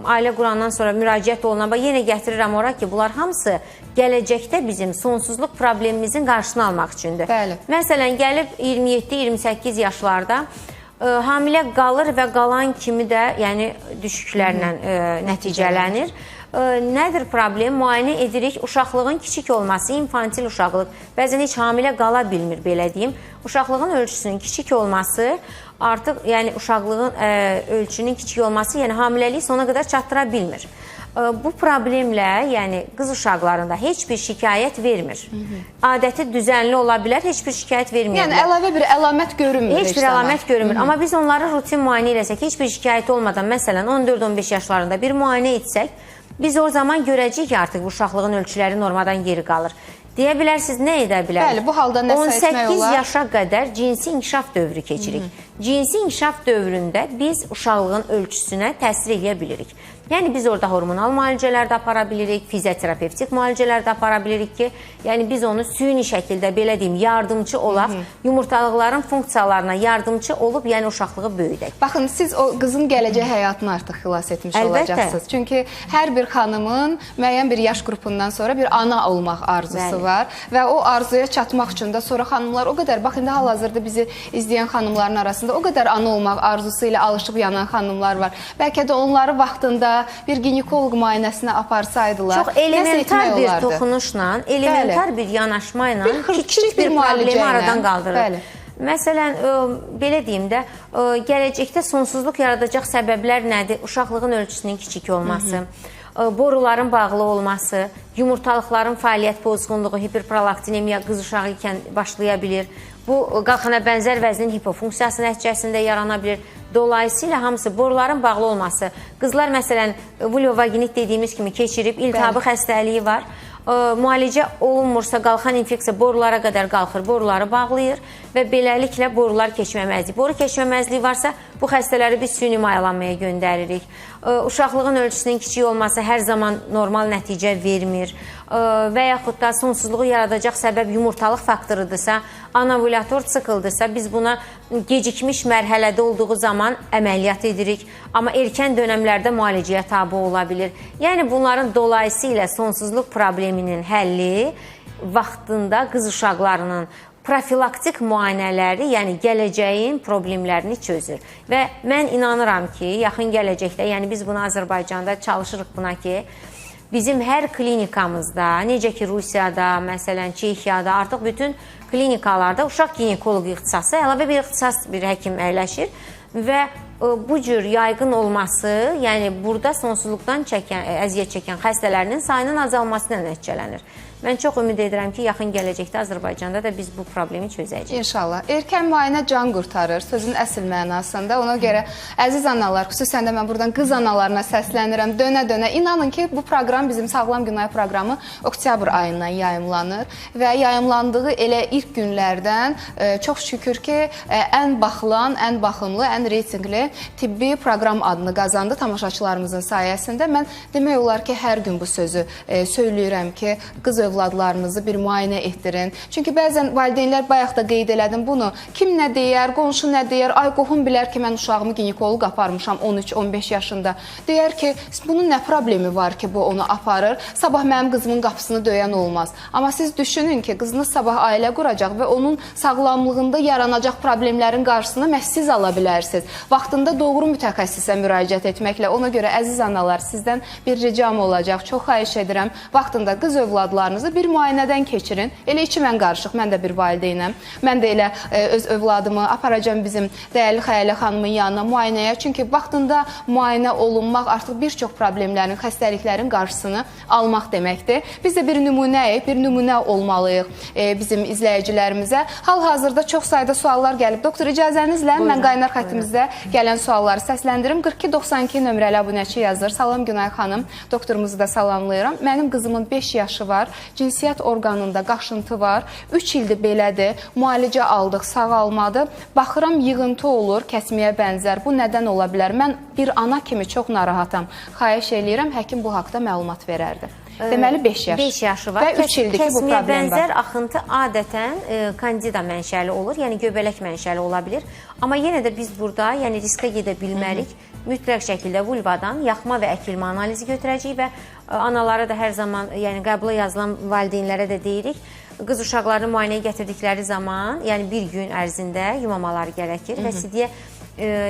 ailə qurandan sonra müraciət olunan, yenə gətirirəm ora ki, bunlar hamısı gələcəkdə bizim sonsuzluq problemimizin qarşısını almaq üçündür. Bəli. Məsələn, gəlib 27-28 yaşlarda hamilə qalır və qalan kimi də yəni düşüklərlə nəticələnir. Nədir problem? Müayinə edirik. Uşaqlığın kiçik olması, infantil uşaqlıq. Bəzən heç hamilə qala bilmir, belə deyim. Uşaqlığın ölçüsünün kiçik olması, artıq yəni uşaqlığın ölçünün kiçik olması, yəni hamiləliyi sona qədər çatdıra bilmir. Bu problemlə, yəni qız uşaqlarında heç bir şikayət vermir. Adəti düzənli ola bilər, heç bir şikayət vermir. Yəni əlavə bir əlamət görünmür. Heç bir əlamət görünmür. Amma biz onları rutin müayinə eləsək, heç bir şikayət olmadan, məsələn 14-15 yaşlarında bir müayinə etsək, biz o zaman görəcəyik ki, artıq uşaqlığın ölçüləri normadan geri qalır. Deyə bilərsiniz, nə edə bilərik? Bəli, bu halda nəsə etmək olar? 18 yaşa qədər cinsi inkişaf dövrü keçirik. Cinsi inkişaf dövründə biz uşaqlığın ölçüsünə təsir edə bilirik. Yəni biz orada hormonal müalicələr də apara bilirik, fizioterapevtik müalicələr də apara bilirik ki, yəni biz onu süni şəkildə belə deyim, yardımçı olaq, yumurtalıqların funksiyalarına yardımçı olub, yəni uşaqlığı böyüdək. Baxın, siz o qızın gələcək həyatını artıq xilas etmiş olacaqsınız. Çünki hər bir xanımın müəyyən bir yaş qrupundan sonra bir ana olmaq arzusu var və o arzuya çatmaq üçün də sonra xanımlar o qədər, bax indi hal-hazırda bizi izləyən xanımların arasında o qədər ana olmaq arzusu ilə alışıb yanan xanımlar var. Bəlkə də onları vaxtında bir ginekoloq müayinəsinə aparsaydılar, çox elementar bir toxunuşla, elementar bir yanaşmayla kiçik bir problemi aradan qaldırır. Məsələn, belə deyim də, gələcəkdə sonsuzluq yaradacaq səbəblər nədir? Uşaqlığın ölçüsünün kiçik olması, boruların bağlı olması, yumurtalıqların fəaliyyət pozğunluğu, hiperprolaktinemiya qız uşağı ikən başlaya bilir. Bu, qalxana bənzər vəznin hipofunksiyası nəticəsində yarana bilir. Dolayısıyla hamısı boruların bağlı olması. Qızlar məsələn, vulvovaginit dediyimiz kimi keçirib, iltihabı xəstəliyi var. Müalicə olunmursa qalxan infeksiya borulara qədər qalxır, boruları bağlayır və beləliklə borular keçməməzliyi. Boru keçməməzliyi varsa bu xəstələri biz süni mayalanmaya göndəririk. Uşaqlığın ölçüsünün kiçik olması hər zaman normal nəticə vermir. Və yaxud da sonsuzluğu yaradacaq səbəb yumurtalıq faktorudursa, anovulyator tsikldirsə, biz buna gecikmiş mərhələdə olduğu zaman əməliyyat edirik. Amma erkən dönəmlərdə müalicəyə tabe ola bilir. Yəni bunların dolayısıyla sonsuzluq probleminin həlli vaxtında qız uşaqlarının profilaktik müayinələri, yəni gələcəyin problemlərini çözür. Və mən inanıram ki, yaxın gələcəkdə, yəni biz bunu Azərbaycanda çalışırıq buna ki, bizim hər klinikamızda, necə ki Rusiyada, məsələn Çexiyada, artıq bütün klinikalarda uşaq ginekoloq ixtisası, əlavə bir ixtisas bir həkim əyləşir və bu cür yaygın olması, yəni burada sonsuzluqdan əziyyət çəkən xəstələrinin sayının azalması ilə nəticələnir. Mən çox ümid edirəm ki, yaxın gələcəkdə Azərbaycanda da biz bu problemi çözəcəyik. İnşallah. Erkən müayinə can qurtarır, sözün əsl mənasında. Ona görə əziz analar, xüsusən də mən buradan qız analarına səslənirəm dönə-dönə. İnanın ki, bu proqram bizim Sağlam Günay proqramı oktyabr ayından yayımlanır və yayımlandığı elə ilk günlərdən çox şükür ki, ən baxılan, ən baxımlı, ən reytinqli tibbi proqram adını qazandı tamaşaçılarımızın sayəsində. Mən demək olar ki, hər gün bu sözü söyləyirəm ki, qız övladlarınızı bir müayinə etdirin. Çünki bəzən valideynlər, bayaq da qeyd elədim bunu, kim nə deyər, qonşu nə deyər, ay qohum bilər ki, mən uşağımı ginekoloq aparmışam 13-15 yaşında. Deyər ki, bunun nə problemi var ki, bu onu aparır? Sabah mənim qızımın qapısını döyən olmaz. Amma siz düşünün ki, qızınız sabah ailə quracaq və onun sağlamlığında yaranacaq problemlərin qarşısını məhz siz ala bilərsiniz. Vaxtında doğru mütəxəssisə müraciət etməklə. Ona görə əziz analar, sizdən bir ricam olacaq. Çox xahiş edirəm, vaxtında qız övladlarınızı bir müayinədən keçirin. Elə içi mən qarışıq, mən də bir valideynəm. Mən də elə öz övladımı aparacam bizim dəyərli Xəyalə xanımın yanına müayinəyə. Çünki vaxtında müayinə olunmaq artıq bir çox problemlərin, xəstəliklərin qarşısını almaq deməkdir. Biz də bir nümunəyik, bir nümunə olmalıyıq bizim izləyicilərimizə. Hal-hazırda çox sayda suallar gəlib. Doktor, icazənizlə mən qaynar xəttimizdə gələn sualları səsləndirim. 4292 nömrəli abunəçi yazır. Salam Günay xanım, doktorumuzu da salamlayıram. Mənim qızımın 5 yaşı var. Cinsiyyət orqanında qaşıntı var. 3 ildir belədir. Müalicə aldıq, sağalmadı. Baxıram, yığıntı olur, kəsməyə bənzər. Bu nədən ola bilər? Mən bir ana kimi çox narahatam. Xahiş eləyirəm, həkim bu haqda məlumat verərdi. Deməli 5 yaş. 5 yaşı var. Və 3 ildir ki, bu kəsməyə problem var. Bənzər axıntı adətən kandida mənşəli olur, yəni göbələk mənşəli ola bilir. Amma yenə də biz burada, yəni riskə gedə bilmərik. Mütləq şəkildə vulvadan yaxma və əkilmə analizi götürəcəyik və analara da hər zaman, yəni qəbula yazılan valideynlərə də deyirik, qız uşaqlarını müayinəyə gətirdikləri zaman, yəni bir gün ərzində yumamaları gərəkir və sidiyə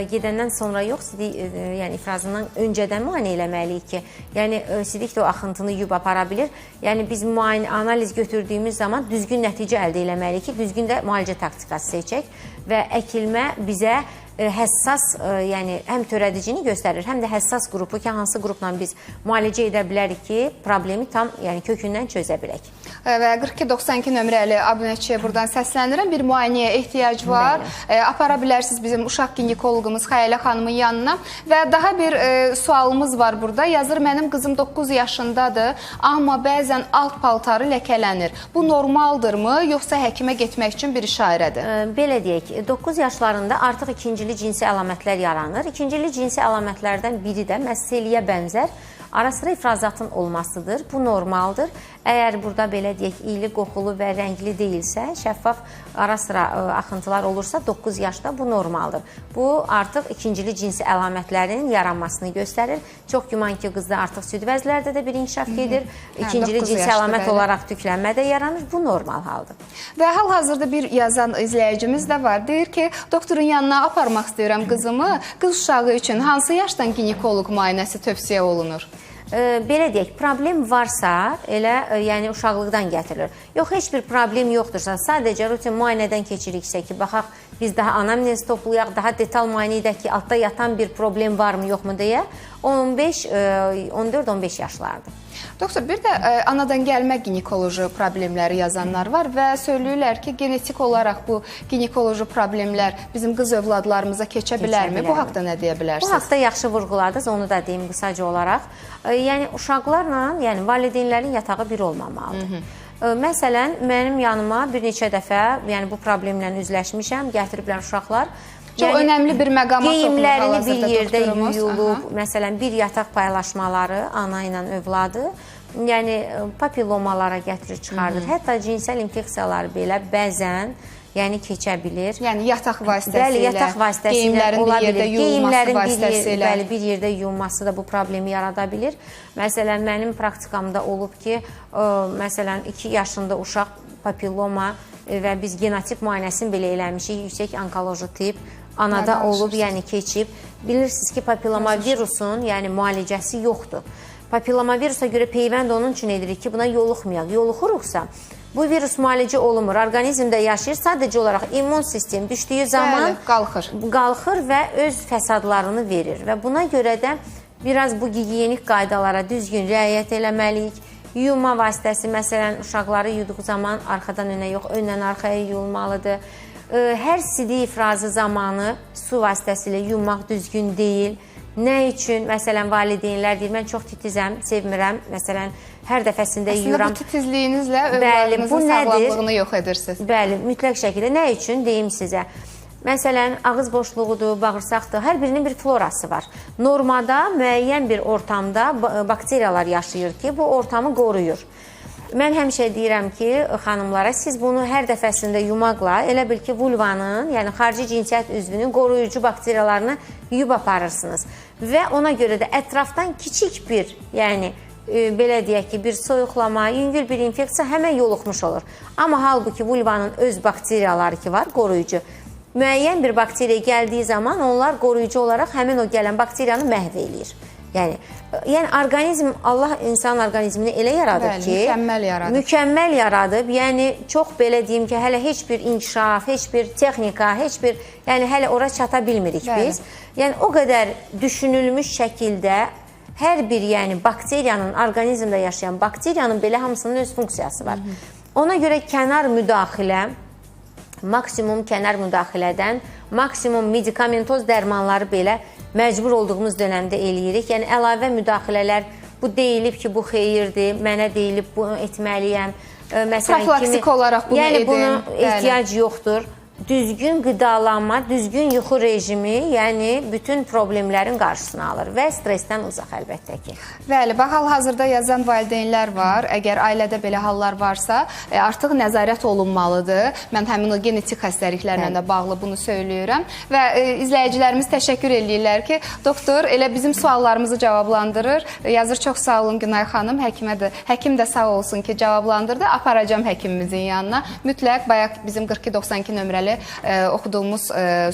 gedəndən sonra yox, sidik, yəni ifrazından öncədən müayinə eləməliyik ki, yəni sidik də o axıntını yuyub apara bilir. Yəni biz müayinə analiz götürdüyümüz zaman düzgün nəticə əldə eləməliyik ki, düzgün də müalicə taktikası seçək və əkilmə bizə həssas, yəni həm törədicini göstərir, həm də həssas qrupu ki, hansı qrupla biz müalicə edə bilərik ki, problemi tam, yəni kökündən çözə bilək. Və 4292 nömrəli abunəçiyə buradan səslənirəm. Bir müayinəyə ehtiyac var. Apara bilərsiniz bizim uşaq ginekoloqumuz Xəyalə xanımın yanına. Və daha bir sualımız var burada. Yazır, mənim qızım 9 yaşındadır, amma bəzən alt paltarı ləkələnir. Bu normaldırmı, yoxsa həkimə getmək üçün bir işarədir? Belə deyək, 9 yaşlarında artıq ikincili cinsi əlamətlər yaranır. İkincili cinsi əlamətlərdən biri də məhz seliyə bənzər ara-sıra ifrazatın olmasıdır. Bu normaldır. Əgər burada belə deyək, iyli, qoxulu və rəngli deyilsə, şəffaf ara-sıra axıntılar olursa 9 yaşda bu normaldır. Bu artıq ikincili cinsi əlamətlərin yaranmasını göstərir. Çox güman ki, qızda artıq süd vəzlərdə də bir inkişaf gedir. İkincili cinsi əlamət olaraq tüklənmə də yaranır. Bu normal haldır. Və hal-hazırda bir yazan izləyicimiz də var. Deyir ki, doktorun yanına aparmaq istəyirəm qızımı. Qız uşağı üçün hansı yaşdan ginekoloq müayinəsi tövsiyə olunur? Belə deyək, problem varsa, elə yəni uşaqlıqdan gətirilir. Yox, heç bir problem yoxdursa, sadəcə rutin müayinədən keçiriksə ki, baxaq, biz daha anamnez toplayaq, daha detal müayinə edək ki, altda yatan bir problem varmı, yoxmu deyə 15, 14-15 yaşlardır. Doktor, bir də anadan gəlmə ginekoloji problemləri yazanlar var və söyləyirlər ki, genetik olaraq bu ginekoloji problemlər bizim qız övladlarımıza keçə bilərmi? Bu haqda nə deyə bilərsiniz? Bu haqda yaxşı vurğuladınız, onu da deyim qısaca olaraq. Yəni uşaqlarla, yəni valideynlərin yatağı bir olmamalıdır. Hı -hı. Məsələn, mənim yanıma bir neçə dəfə, yəni bu problemlə üzləşmişəm, gətiriblər uşaqlar. Çox yəni, önəmli bir məqama toxunur hal-hazırda geyimlərini bir yerdə yuyulub, məsələn, bir yataq paylaşmaları ana ilə övladı, yəni papilomalara gətirir, çıxardır. Hı -hı. Hətta cinsəl infeksiyalar belə bəzən yəni keçə bilir. Yəni yataq vasitəsilə, bəli, yataq vasitəsilə geyimlərin bir yerdə yuyulması vasitəsilə. Bəli, bir yerdə yuyulması da bu problemi yarada bilir. Məsələn, mənim praktikamda olub ki, məsələn, 2 yaşında uşaq papilloma və biz genotip müayinəsini belə eləmişik, yüksək onkoloji tip anada olub, yəni keçib. Bilirsiniz ki, papilloma virusun, yəni müalicəsi yoxdur. Papilloma virusa görə peyvənd onun üçün edirik ki, buna yoluxmayaq. Yoluxuruqsa, bu virus müalicə olunmur, orqanizmdə yaşayır. Sadəcə olaraq immun sistem düşdüyü zaman qalxır. Qalxır və öz fəsadlarını verir. Və buna görə də biraz bu gigiyenik qaydalara düzgün riayət eləməliyik. Yuyulma vasitəsi, məsələn, uşaqları yuduğu zaman arxadan önə yox, öndən arxaya yuyulmalıdır. Hər sidik ifrazı zamanı su vasitəsilə yuyulmaq düzgün deyil. Nə üçün? Məsələn, valideynlər deyir, mən çox titizəm, sevmirəm. Məsələn, hər dəfəsində yuyuram. Əslində, bu titizliyinizlə övladınızın sağlamlığını yox edirsiniz. Bəli, mütləq şəkildə. Nə üçün? Deyim sizə. Məsələn, ağız boşluğudur, bağırsaqdır, hər birinin bir florası var. Normada müəyyən bir ortamda bakteriyalar yaşayır ki, bu ortamı qoruyur. Mən həmişə deyirəm ki, xanımlara, siz bunu hər dəfəsində yumaqla, elə bil ki, vulvanın, yəni xarici cinsiyyət üzvünün qoruyucu bakteriyalarını yuyub aparırsınız. Və ona görə də ətrafdan kiçik bir, yəni belə deyək ki, bir soyuqlama, yüngül bir infeksiya həmən yoluxmuş olur. Amma halbuki vulvanın öz bakteriyaları ki var, qoruyucu. Müəyyən bir bakteriya gəldiyi zaman onlar qoruyucu olaraq həmin o gələn bakteriyanı məhv eləyir. Yəni orqanizm, Allah insan orqanizmini elə yaradıb ki, mükəmməl yaradıb. Mükəmməl yaradıb. Yəni çox belə deyim ki, hələ heç bir inkişaf, heç bir texnika, heç bir, yəni hələ ora çata bilmirik biz. Yəni o qədər düşünülmüş şəkildə hər bir, yəni bakteriyanın, orqanizmdə yaşayan bakteriyanın belə hamısının öz funksiyası var. Ona görə kənar müdaxilə, maksimum kənar müdaxilədən, maksimum medikamentoz dərmanları belə məcbur olduğumuz dönəmdə eləyirik. Yəni əlavə müdaxilələr, bu deyilib ki, bu xeyirdir, mənə deyilib, bunu etməliyəm. Məsələn, profilaktik olaraq bunu edin. Yəni buna ehtiyac yoxdur. Düzgün qidalanma, düzgün yuxu rejimi, yəni bütün problemlərin qarşısını alır və stressdən uzaq əlbəttə ki. Bəli, bax, hal-hazırda yazan valideynlər var. Əgər ailədə belə hallar varsa, artıq nəzarət olunmalıdır. Mən həmin o genetik xəstəliklərlə də bağlı bunu söyləyirəm. Və izləyicilərimiz təşəkkür eləyirlər ki, doktor elə bizim suallarımızı cavablandırır. Yazır, çox sağ olun Günay xanım, həkimə də, həkim də sağ olsun ki, cavablandırdı. Aparacam həkimimizin yanına. Mütləq bayaq bizim 4292 nömrəli oxuduğumuz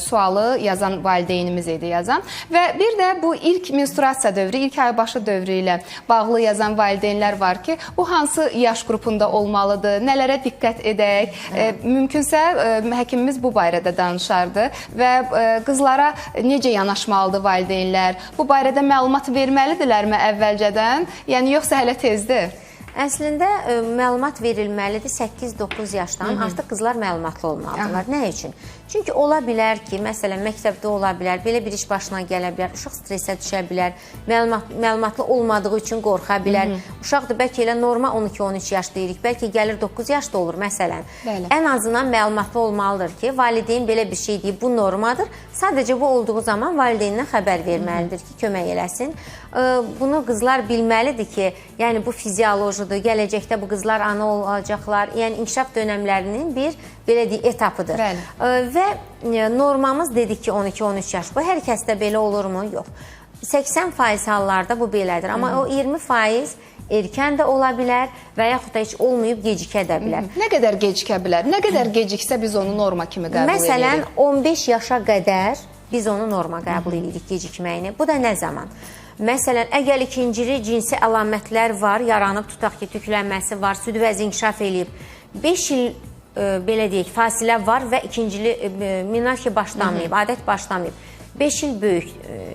sualı yazan valideynimiz idi yazan. Və bir də bu ilk menstruasiya dövrü, ilk aybaşı dövrü ilə bağlı yazan valideynlər var ki, bu hansı yaş qrupunda olmalıdır, nələrə diqqət edək. Mümkünsə həkimimiz bu barədə danışardı və qızlara necə yanaşmalıdır valideynlər, bu barədə məlumat verməlidirlərmi əvvəlcədən, yəni yoxsa hələ tezdir? Əslində məlumat verilməlidir 8-9 yaşdan. Artıq qızlar məlumatlı olmalıdırlar. Nə üçün? Çünki ola bilər ki, məsələn, məktəbdə ola bilər, belə bir iş başına gələ bilər, uşaq stresə düşə bilər, məlumatlı olmadığı üçün qorxa bilər. Uşaq da bəlkə elə norma 12-13 yaş deyirik, bəlkə gəlir 9 yaşda olur məsələn. Bəli. Ən azından məlumatlı olmalıdır ki, valideyn belə bir şey deyib, bu normadır. Sadəcə bu olduğu zaman valideyninə xəbər verməlidir ki, kömək eləsin. Bunu qızlar bilməlidir ki, yəni bu fiziolojidir, gələcəkdə bu qızlar ana olacaqlar, yəni inkişaf dönəmlərinin bir, belə deyək, etapıdır. Bəli. Və normamız dedik ki, 12-13 yaş. Bu hər kəsdə belə olurmu? Yox. 80% hallarda bu belədir. Amma o 20% erkən də ola bilər və yaxud da heç olmayıb gecikə də bilər. Nə qədər gecikə bilər? Nə qədər geciksə biz onu norma kimi qəbul edirik? Məsələn, 15 yaşa qədər biz onu norma qəbul edirik gecikməyini. Bu da nə zaman? Məsələn, əgər ikincili cinsi əlamətlər var, yaranıb, tutaq ki, tüklənməsi var, süd vəzi inkişaf eləyib, 5 il belə deyək, fasilə var və ikincili menarxiya başlamayıb, adət başlamayıb. 5 il böyük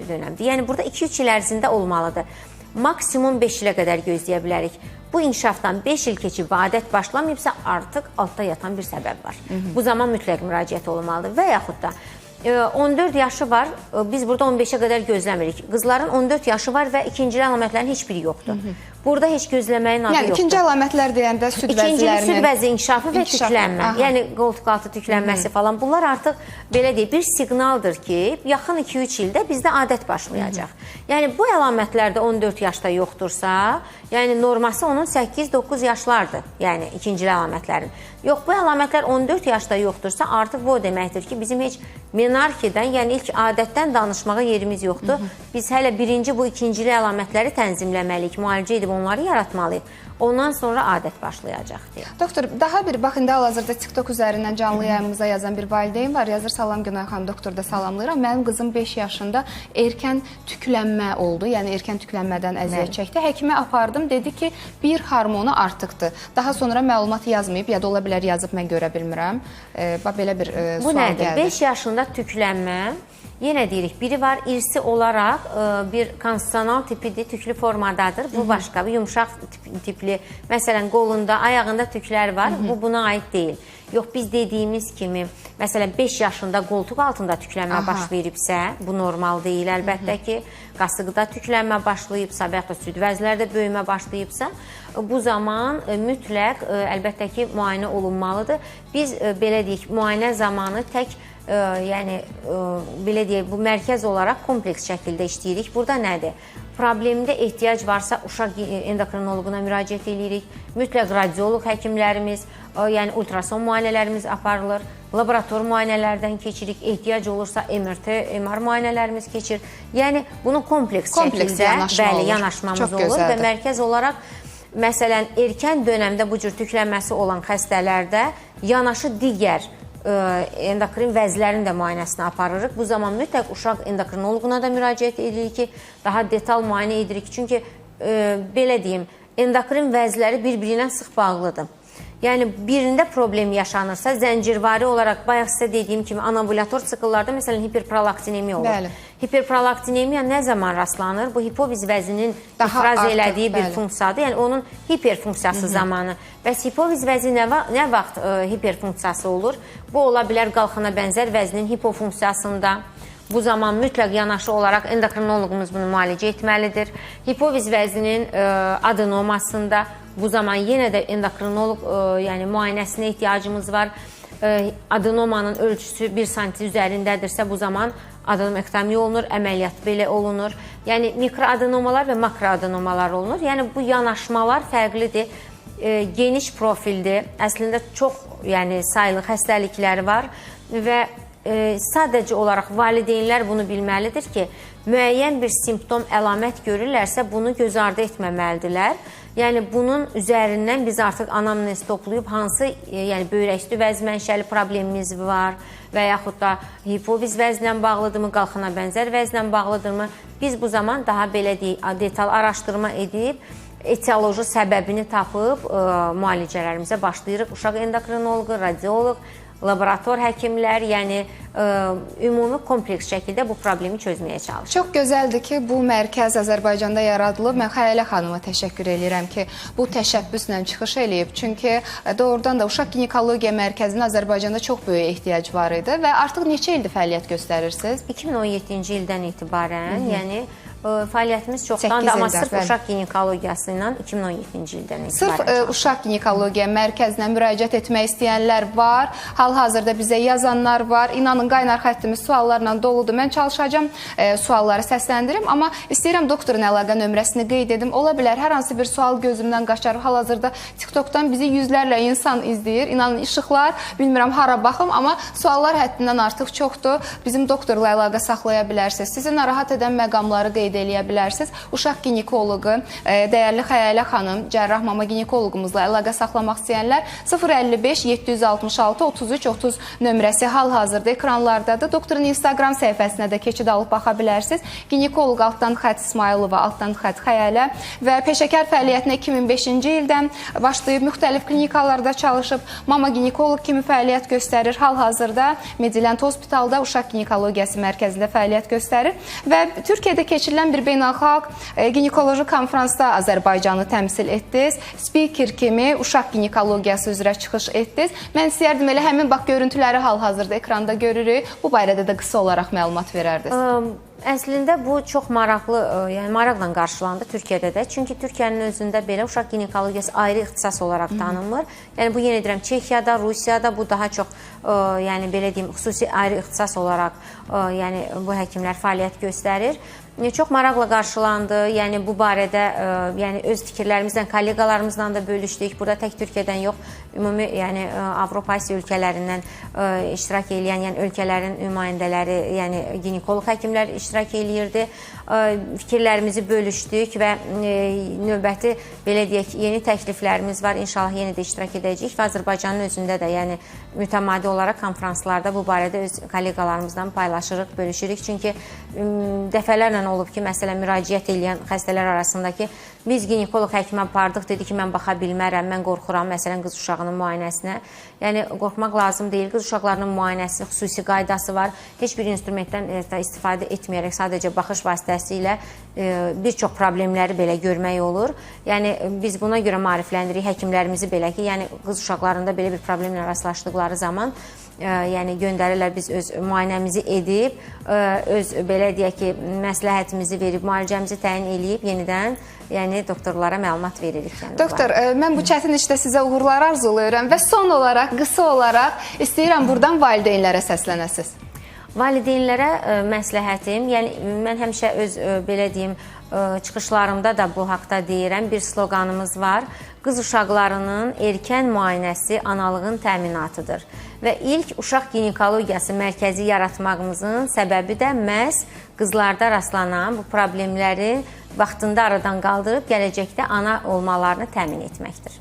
dönəmdir. Yəni burada 2-3 il ərzində olmalıdır. Maksimum 5 ilə qədər gözləyə bilərik. Bu inkişafdan 5 il keçib və adət başlamayıbsa, artıq altda yatan bir səbəb var. Bu zaman mütləq müraciət olunmalıdır. Və yaxud da 14 yaşı var, biz burada 15-ə qədər gözləmirik. Qızların 14 yaşı var və ikincili əlamətlərin heç biri yoxdur. Burada heç gözləməyin adı Yəni yoxdur. ikinci əlamətlər deyəndə süd İkincili vəzilərinin süd vəzi inkişafı və tüklənmə. Aha. Yəni qoltuqaltı tüklənməsi falan. Bunlar artıq belə deyək, bir siqnaldır ki, yaxın 2-3 ildə bizdə adət başlayacaq. Yəni bu əlamətlər də 14 yaşda yoxdursa, yəni norması onun 8-9 yaşlardır. Yəni ikincili əlamətlərin. Yox, bu əlamətlər 14 yaşda yoxdursa, artıq bu o deməkdir ki, bizim heç menarxidən, yəni ilk adətdən danışmağa yerimiz yoxdur. Biz hələ birinci bu ikincili əlamətləri tənzimləməliyik, müalicə edib onları yaratmalıyıq. Ondan sonra adət başlayacaq deyə. Doktor, daha bir bax indi hal-hazırda TikTok üzərindən canlı yayımımıza yazan bir valideyn var. Yazır: "Salam Günay xanım, doktor da salamlayıram. Mənim qızım 5 yaşında erkən tüklənmə oldu. Yəni erkən tüklənmədən əziyyət çəkdi. Həkimə apardım, dedi ki, bir hormonu artıqdır. Daha sonra məlumat yazmayıb, ya da ola bilər yazıb mən görə bilmirəm. Bax belə bir Bu sual nədir? gəldi. 5 yaşında tüklənmə, yenə deyirik, biri var irsi olaraq bir konstitusional tipidir, tüklü formadadır. Bu başqa bir yumşaq tipli. Məsələn, qolunda, ayağında tüklər var. Bu buna aid deyil. Yox, biz dediyimiz kimi, məsələn, 5 yaşında qoltuq altında tüklənmə başlayıbsa, bu normal deyil əlbəttə ki. Qasıqda tüklənmə başlayıbsa və yaxud da süd vəzilərdə böyümə başlayıbsa, bu zaman mütləq əlbəttə ki, müayinə olunmalıdır. Biz belə deyək, müayinə zamanı tək yəni belə deyək, bu mərkəz olaraq kompleks şəkildə işləyirik. Burada nədir? Problemdə ehtiyac varsa uşaq endokrinoloquna müraciət edirik. Mütləq radioloq həkimlərimiz, yəni ultrason müayinələrimiz aparılır. Laborator müayinələrdən keçirik. Ehtiyac olursa MRT, MR müayinələrimiz keçir. Yəni bunu kompleks şəkildə, yanaşma bəli, olur. yanaşmamız Çox olur və gözəldir. mərkəz olaraq məsələn erkən dönəmdə bu cür tüklənməsi olan xəstələrdə yanaşı digər endokrin vəzilərin də müayinəsini aparırıq. Bu zaman mütləq uşaq endokrinoloquna da müraciət edirik ki, daha detal müayinə edirik. Çünki belə deyim, endokrin vəziləri bir-biri ilə sıx bağlıdır. Yəni birində problem yaşanırsa, zəncirvari olaraq bayaq sizə dediyim kimi anavulator sikllarda məsələn hiperprolaktinemiya olur. Bəli. Hiperprolaktinemiya nə zaman rastlanır? Bu hipofiz vəzinin Daha ifraz artıq, elədiyi bir bəli. funksiyadır. Yəni onun hiperfunksiyası zamanı. Bəs hipofiz vəzi nə vaxt hiperfunksiyası olur? Bu ola bilər qalxana bənzər vəzinin hipofunksiyasında. Bu zaman mütləq yanaşı olaraq endokrinoloqumuz bunu müalicə etməlidir. Hipofiz vəzinin adenomasında bu zaman yenə də endokrinoloq yəni müayinəsinə ehtiyacımız var. Adenomanın ölçüsü 1 sm üzərindədirsə bu zaman adenomektomiya olunur, əməliyyat belə olunur. Yəni mikroadenomalar və makroadenomalar olunur. Yəni bu yanaşmalar fərqlidir. Geniş profildir. Əslində çox yəni saylı xəstəliklər var və sadəcə olaraq valideynlər bunu bilməlidir ki, müəyyən bir simptom, əlamət görürlərsə bunu göz ardı etməməlidirlər. Yəni bunun üzərindən biz artıq anamnez toplayıb hansı yəni böyrəküstü vəzi mənşəli problemimiz var və yaxud da hipofiz vəzinlə bağlıdırmı, qalxana bənzər vəzinlə bağlıdırmı? Biz bu zaman daha belə deyək, detal araşdırma edib etioloji səbəbini tapıb müalicələrimizə başlayırıq. Uşaq endokrinoloqu, radioloq, laborator həkimlər, yəni ümumi kompleks şəkildə bu problemi çözməyə çalışır. Çox gözəldir ki, bu mərkəz Azərbaycanda yaradılıb. Mən Xəyalə xanıma təşəkkür eləyirəm ki, bu təşəbbüslə çıxış eləyib. Çünki doğrudan da Uşaq Ginekologiya Mərkəzinə Azərbaycanda çox böyük ehtiyac var idi və artıq neçə ildir fəaliyyət göstərirsiniz? 2017-ci ildən itibarən, yəni fəaliyyətimiz çoxdandır, 8 amma ildir, sırf bəli. uşaq ginekologiyası ilə 2017-ci ildən itibarən. Sırf uşaq ginekologiya mərkəzinə müraciət etmək istəyənlər var. Hal-hazırda bizə yazanlar var. İnanın, qaynar xəttimiz suallarla doludur. Mən çalışacağam sualları səsləndirim, amma istəyirəm doktorun əlaqə nömrəsini qeyd edim. Ola bilər hər hansı bir sual gözümdən qaçar. Hal-hazırda TikTokdan bizi yüzlərlə insan izləyir. İnanın, işıqlar, bilmirəm hara baxım, amma suallar həddindən artıq çoxdur. Bizim doktorla əlaqə saxlaya bilərsiniz. Sizi narahat edən məqamları qeyd qeyd eləyə bilərsiniz. Uşaq ginekoloqu dəyərli Xəyalə xanım, cərrah mama ginekoloqumuzla əlaqə saxlamaq istəyənlər 055 766 33 30 nömrəsi hal-hazırda ekranlardadır. Doktorun Instagram səhifəsinə də keçid alıb baxa bilərsiniz. Ginekoloq altdan xətt İsmayılova, altdan xətt Xəyalə və peşəkar fəaliyyətinə 2005-ci ildən başlayıb müxtəlif klinikalarda çalışıb, mama ginekoloq kimi fəaliyyət göstərir. Hal-hazırda Medilent Hospitalda uşaq ginekologiyası mərkəzində fəaliyyət göstərir və Türkiyədə keçirilən bir beynəlxalq ginekoloji konfransda Azərbaycanı təmsil etdiniz. Spiker kimi uşaq ginekologiyası üzrə çıxış etdiniz. Mən istəyərdim elə həmin bax görüntüləri hal-hazırda ekranda görürük. Bu barədə də qısa olaraq məlumat verərdiniz. Əslində bu çox maraqlı, yəni maraqla qarşılandı Türkiyədə də. Çünki Türkiyənin özündə belə uşaq ginekologiyası ayrı ixtisas olaraq tanınmır. Yəni bu yenə deyirəm Çexiyada, Rusiyada bu daha çox yəni belə deyim, xüsusi ayrı ixtisas olaraq yəni bu həkimlər fəaliyyət göstərir. Çox maraqla qarşılandı. Yəni bu barədə yəni öz fikirlərimizlə, kolleqalarımızla da bölüşdük. Burada tək Türkiyədən yox, ümumi yəni Avropa, Asiya ölkələrindən iştirak eləyən, yəni ölkələrin nümayəndələri, yəni ginekoloq həkimlər iştirak eləyirdi. Fikirlərimizi bölüşdük və növbəti belə deyək, yeni təkliflərimiz var. İnşallah yenə də iştirak edəcəyik və Azərbaycanın özündə də, yəni mütəmadi olaraq konfranslarda bu barədə öz kolleqalarımızla paylaşırıq, bölüşürük. Çünki dəfələrlə olub ki, məsələn, müraciət eləyən xəstələr arasında ki, biz ginekoloq həkimə apardıq, dedi ki, mən baxa bilmərəm, mən qorxuram, məsələn, qız uşağının müayinəsinə. Yəni, qorxmaq lazım deyil. Qız uşaqlarının müayinəsi xüsusi qaydası var. Heç bir instrumentdən istifadə etməyərək sadəcə baxış vasitəsilə bir çox problemləri belə görmək olur. Yəni, biz buna görə maarifləndiririk həkimlərimizi belə ki, yəni qız uşaqlarında belə bir problemlə rastlaşdıqları zaman yəni göndərirlər, biz öz müayinəmizi edib, öz belə deyək ki, məsləhətimizi verib, müalicəmizi təyin eləyib yenidən yəni doktorlara məlumat veririk. Yəni, Doktor, mən bu çətin işdə sizə uğurlar arzulayıram və son olaraq, qısa olaraq istəyirəm buradan valideynlərə səslənəsiniz. Valideynlərə məsləhətim, yəni mən həmişə öz belə deyim, çıxışlarımda da bu haqda deyirəm, bir sloqanımız var. Qız uşaqlarının erkən müayinəsi analığın təminatıdır. Və ilk uşaq ginekologiyası mərkəzi yaratmağımızın səbəbi də məhz qızlarda rastlanan bu problemləri vaxtında aradan qaldırıb gələcəkdə ana olmalarını təmin etməkdir.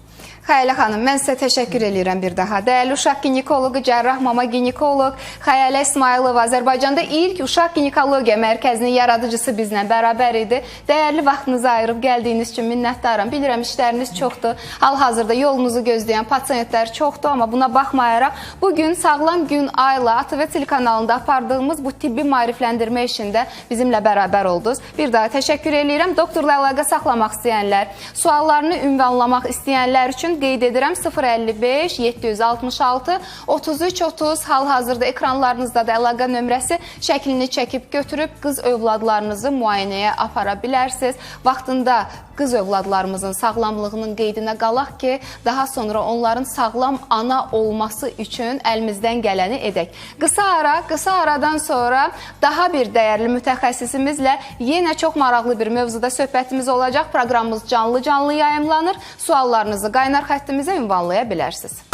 Xəyalə xanım, mən sizə təşəkkür eləyirəm bir daha. Dəyərli uşaq ginekoloqu, cərrah mama ginekoloq Xəyalə İsmayılova, Azərbaycanda ilk uşaq ginekologiya mərkəzinin yaradıcısı bizlə bərabər idi. Dəyərli vaxtınızı ayırıb gəldiyiniz üçün minnətdaram. Bilirəm, işləriniz çoxdur. Hal-hazırda yolunuzu gözləyən pasiyentlər çoxdur, amma buna baxmayaraq bugün Sağlam Gün Ayla ATV telekanalında apardığımız bu tibbi maarifləndirmə işində bizimlə bərabər oldunuz. Bir daha təşəkkür eləyirəm. Doktorla əlaqə saxlamaq istəyənlər, suallarını ünvanlamaq istəyənlər üçün qeyd edirəm 055 766 33 30 hal-hazırda ekranlarınızda da əlaqə nömrəsi şəklini çəkib götürüb qız övladlarınızı müayinəyə apara bilərsiniz. Vaxtında qız övladlarımızın sağlamlığının qeydinə qalaq ki, daha sonra onların sağlam ana olması üçün əlimizdən gələni edək. Qısa ara, qısa aradan sonra daha bir dəyərli mütəxəssisimizlə yenə çox maraqlı bir mövzuda söhbətimiz olacaq. Proqramımız canlı-canlı yayımlanır. Suallarınızı qaynar xəttimizə ünvanlaya bilərsiniz.